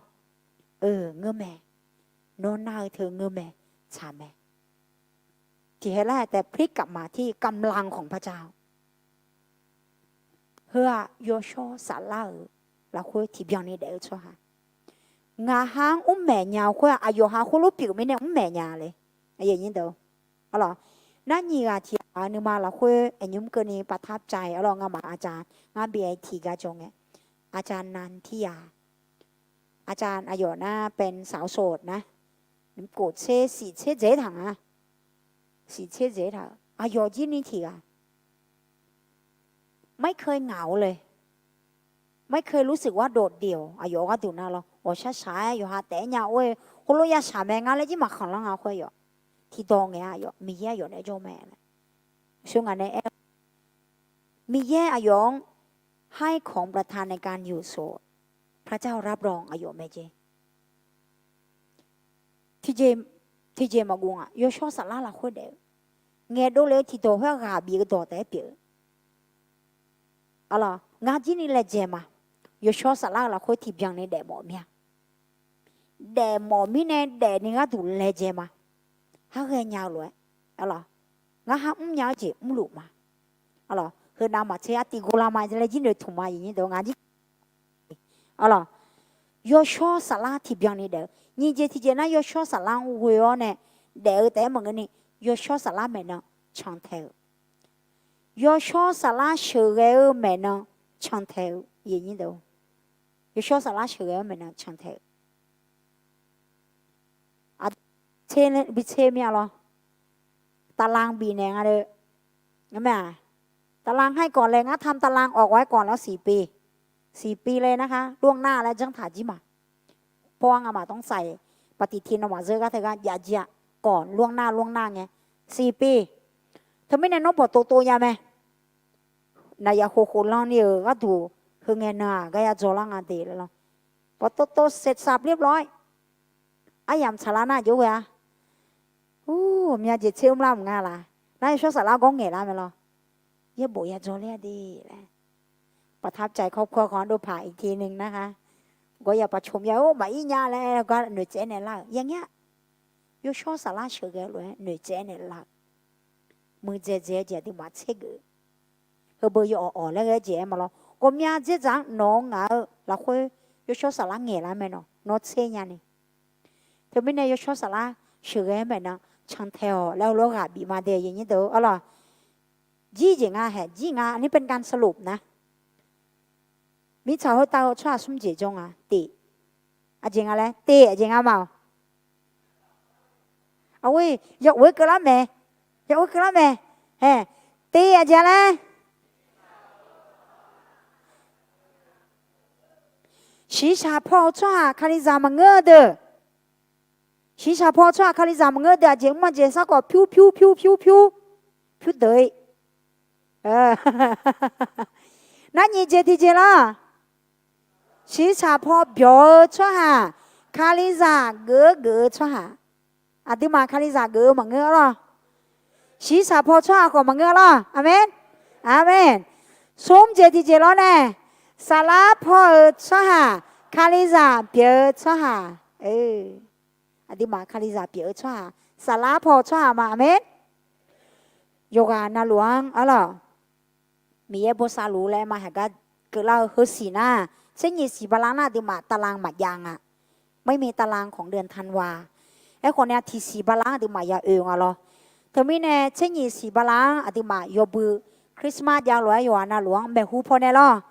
Ngeur mae. Nawr nar-eu teu ngeur mae, tsaq mae. Tiqhae lar-aer taef พลิกกลับมาที่กำลังของพระเจ้า Heu-aq yawshawr saflar-euq lafkhoer tiqbyan ni daef-eu tsawrhaq, ngaq ha-anr mr maeq nya-eu khoer-aq, aqyawf ha khoerlof pyeuf mirnae mr maeq nya le. Arlawq, nar nyiq ghaq tiq ghaq-eu nuima lafkhoer aqnymr keuvni ประทับใจ arlawq, ngamaf aqdzaq ngar bi-aer tiq gar jawr ngae, aqdzaq nan tiq yaq, aqdzaq aqyawf nar เป็นสาวโสดนะ kof tser siq tser dzaeq taq nga. Siq tser dzaeq taq-eu aqyawf jir ni tiq ghaq ไม่เคยเหงาเลย ไม่เคยรู้สึกว่าโดดเดี่ยว aqyawf gharduq nar lawr, ghawqshaq shaq-aer yawqha taef-aer nya or-aer heulof ya shaq mae, ngar laer jir maqkhanq lanr nga khoer yawf. Tiqdawq ngaeq-a yawf, Miqyaer aqyawf naeq-aer jawr mae laer. Sho ngaq nae aer, Miqyaer aqyawf-anr ให้ของประทานในการอยู่โสด พระเจ้ารับรอง aqyawf mae jeq. Tiqjeq maqghof ngaq, yawshawr saflar lafkhoer daef-eu ngaeqdov le-eu tiqdawq khoer-aq ghaq bif-eu dawq taef-aer pyeuf-eu. Arlawq, ngar jir ni laejae ma. Yawshawr saflar-eu lafkhoer tiqbyan ni daefmawf mir-a. Daefmawf mirnae daefni gharduq laejae ma. Har ghaenya-eu lof-aer, arlawq, ngar har mrnya-eu jeq mrluf ma. Arlawq, heunav maqtser artiv ghovlar ma laer jir noeqtmq ma, iqnyir deuq ngar jir. Arlawq, yawshawr saflar tiqbyan ni daef-eu nyiq jeq tiq jeq nar, yawshawr saflar-anr ghoe-awr nae daef-eu taef-aer maqngeur ni, yawshawr saflar maeqnan cantae-eu, yawshawr saflar sheuqghae-eu maeqnan cantae-eu, yawshawr saflar sheuqghae-eu maeqnan cantae-eu. Aq, bi tser mir-a lawr. Taqlanq bifnaeq nga le. Ngar mae-aq, ตาราง haer-eu kawq laer ngar ทำตาราง awq gawq-aer kawq laer siqpi, siqpi laer narhaq ล่วงหน้า laer janrtaq jir ma. Pawr-a ngamaf ต้องใส่ปฏิทิน nawmaf zeur gar teu gar jav jir-a, kawq ล่วงหน้า ล่วงหน้า ngae, siqpi. Teumirnae nawr bawq tov tov nya mae. Naqyaf khof khof lan ni-euq gharduq heu ngae nan-aq gar ya dzaw lar nga de laer lawr. Bawq tov tov เสร็จสับเรียบร้อย aryamq tsaqlar nar jov ghae-a. Ur, myav jeq tser mrlar mq nga laq. Nar yawshawr saflar gawr ngaeqlar mae lawr. Yaerbof ya dzaw ler-a de laer. ประทับใจครอบครัวของ dovpaq อีกทีนึงนะคะ. Gawr ya paq coq myav-or maqir nya laer gar noeqtsaev naeq lar-euq ya ngae-a. Yawshawr saflar sheuqghae lof-aer noeqtsaev naeq lar-euq. Muiqdzaeq dzaeq-eu jeq aqduimaf tsergeuf. Heubeu yawawq awq laer ghae-eu jeq-aer ma lawr. Ghawqmya dzaerdzaeq-anr nawq-eu ngaq-eu lafkhoer yawshawr saflar ngaeqlar mae nawq, nawr tser nya ni. Teumirnae yawshawr saflar sheuqghae-aer maeqnan cantae-awq laer heulof-aer ghaq bif ma de aqyuif aqnyir deuq-or lawq. Jir jeq nga haeq jir nga อันนี้เป็นการสรุปนะ. Mirtsaq khoertav-eu tsawrhaq smr jeq jawr nga teq. Aqjeq nga laer teq aqjeq nga ma-awq. Aqghoer, yawoer keuvlar mae. Yawoer keuvlar mae. Haeq, teq aqjeq laer. Shiqshaq paw-eu tsawrhaq kalizaq maqngeur-eu deuq. Shiqshaq paw-eu tsawrhaq kalizaq maqngeur-eu deuq aqjeq mr-a jeq sarkawv pyur pyur pyur pyur pyur, pyur deuq-ir. Narnyiq jeq tiqjeq lawr. Shiqshaq paw byawq-eu tsawrhaq kalizaq geuf-eu geuf-eu tsawrhaq. Aqduimaf kalizaq geuf-eu maqngeur-a lawr. Shiqshaq paw tsawrhaq khawf maqngeur-a lawr. Aqmeq. Aqmeq. Smr jeq tiqjeq lawr nae, saflar paw-euq tsawrhaq kalizaq pyeuf-eu tsawrhaq. Aqduimaf kalizaq pyeuf-eu tsawrhaq, saflar paw-eu tsawrhaq ma. Aqmeq. Yawqghaq navluf-anr-ar lawq, Miqyaer bosav luf laer ma haeq gar keuvlar-eu heusiq nar, tser nyiq siq bala nar aqduimaf ตาราง maqjav nga. ไม่มีตารางของเดือนธันวา Aerkhawf nae tiq siq bala-anr aqduimaf ya oe nga lawr. Teumirnae tser nyiq siq bala-anr aqduimaf yawbui Christmas jav lof-aer yawqghaq navluf-anr maeqhu pawnae lawr,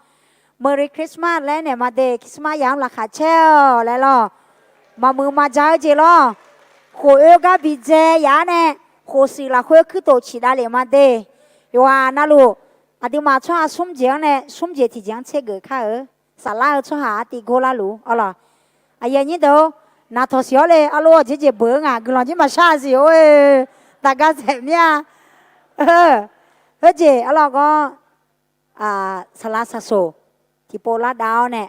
Merry Christmas laer naeq ma de. Christmas yamq-anr laqkhaq caer-awq laer lawr. Maqmuiq maqja-eu jeq lawr. Khof oe gar bidzae yaf-ar nae, khof siq lafkhoer kuirtof ciqdav lef ma de. Yawqghaq navluf, aqduimaf tsawrhaq smr jeq-anr nae smr jeq tiqjeq-anr tsergeuf kar-eu. Saflar-eu tsawrhaq artiv gorlar luf-awr lawq. Aqyuif aqnyir deuq-or, naqtawq siq-awr le arlov-awr jeq jeq beuq-eu ngaq guiqlanq jir maqshar-a siq-or-e. Taqgar saeq mir-a. Heujeq arlawr gawr, saqlaq saqsoq tiqpov lar dav-awr nae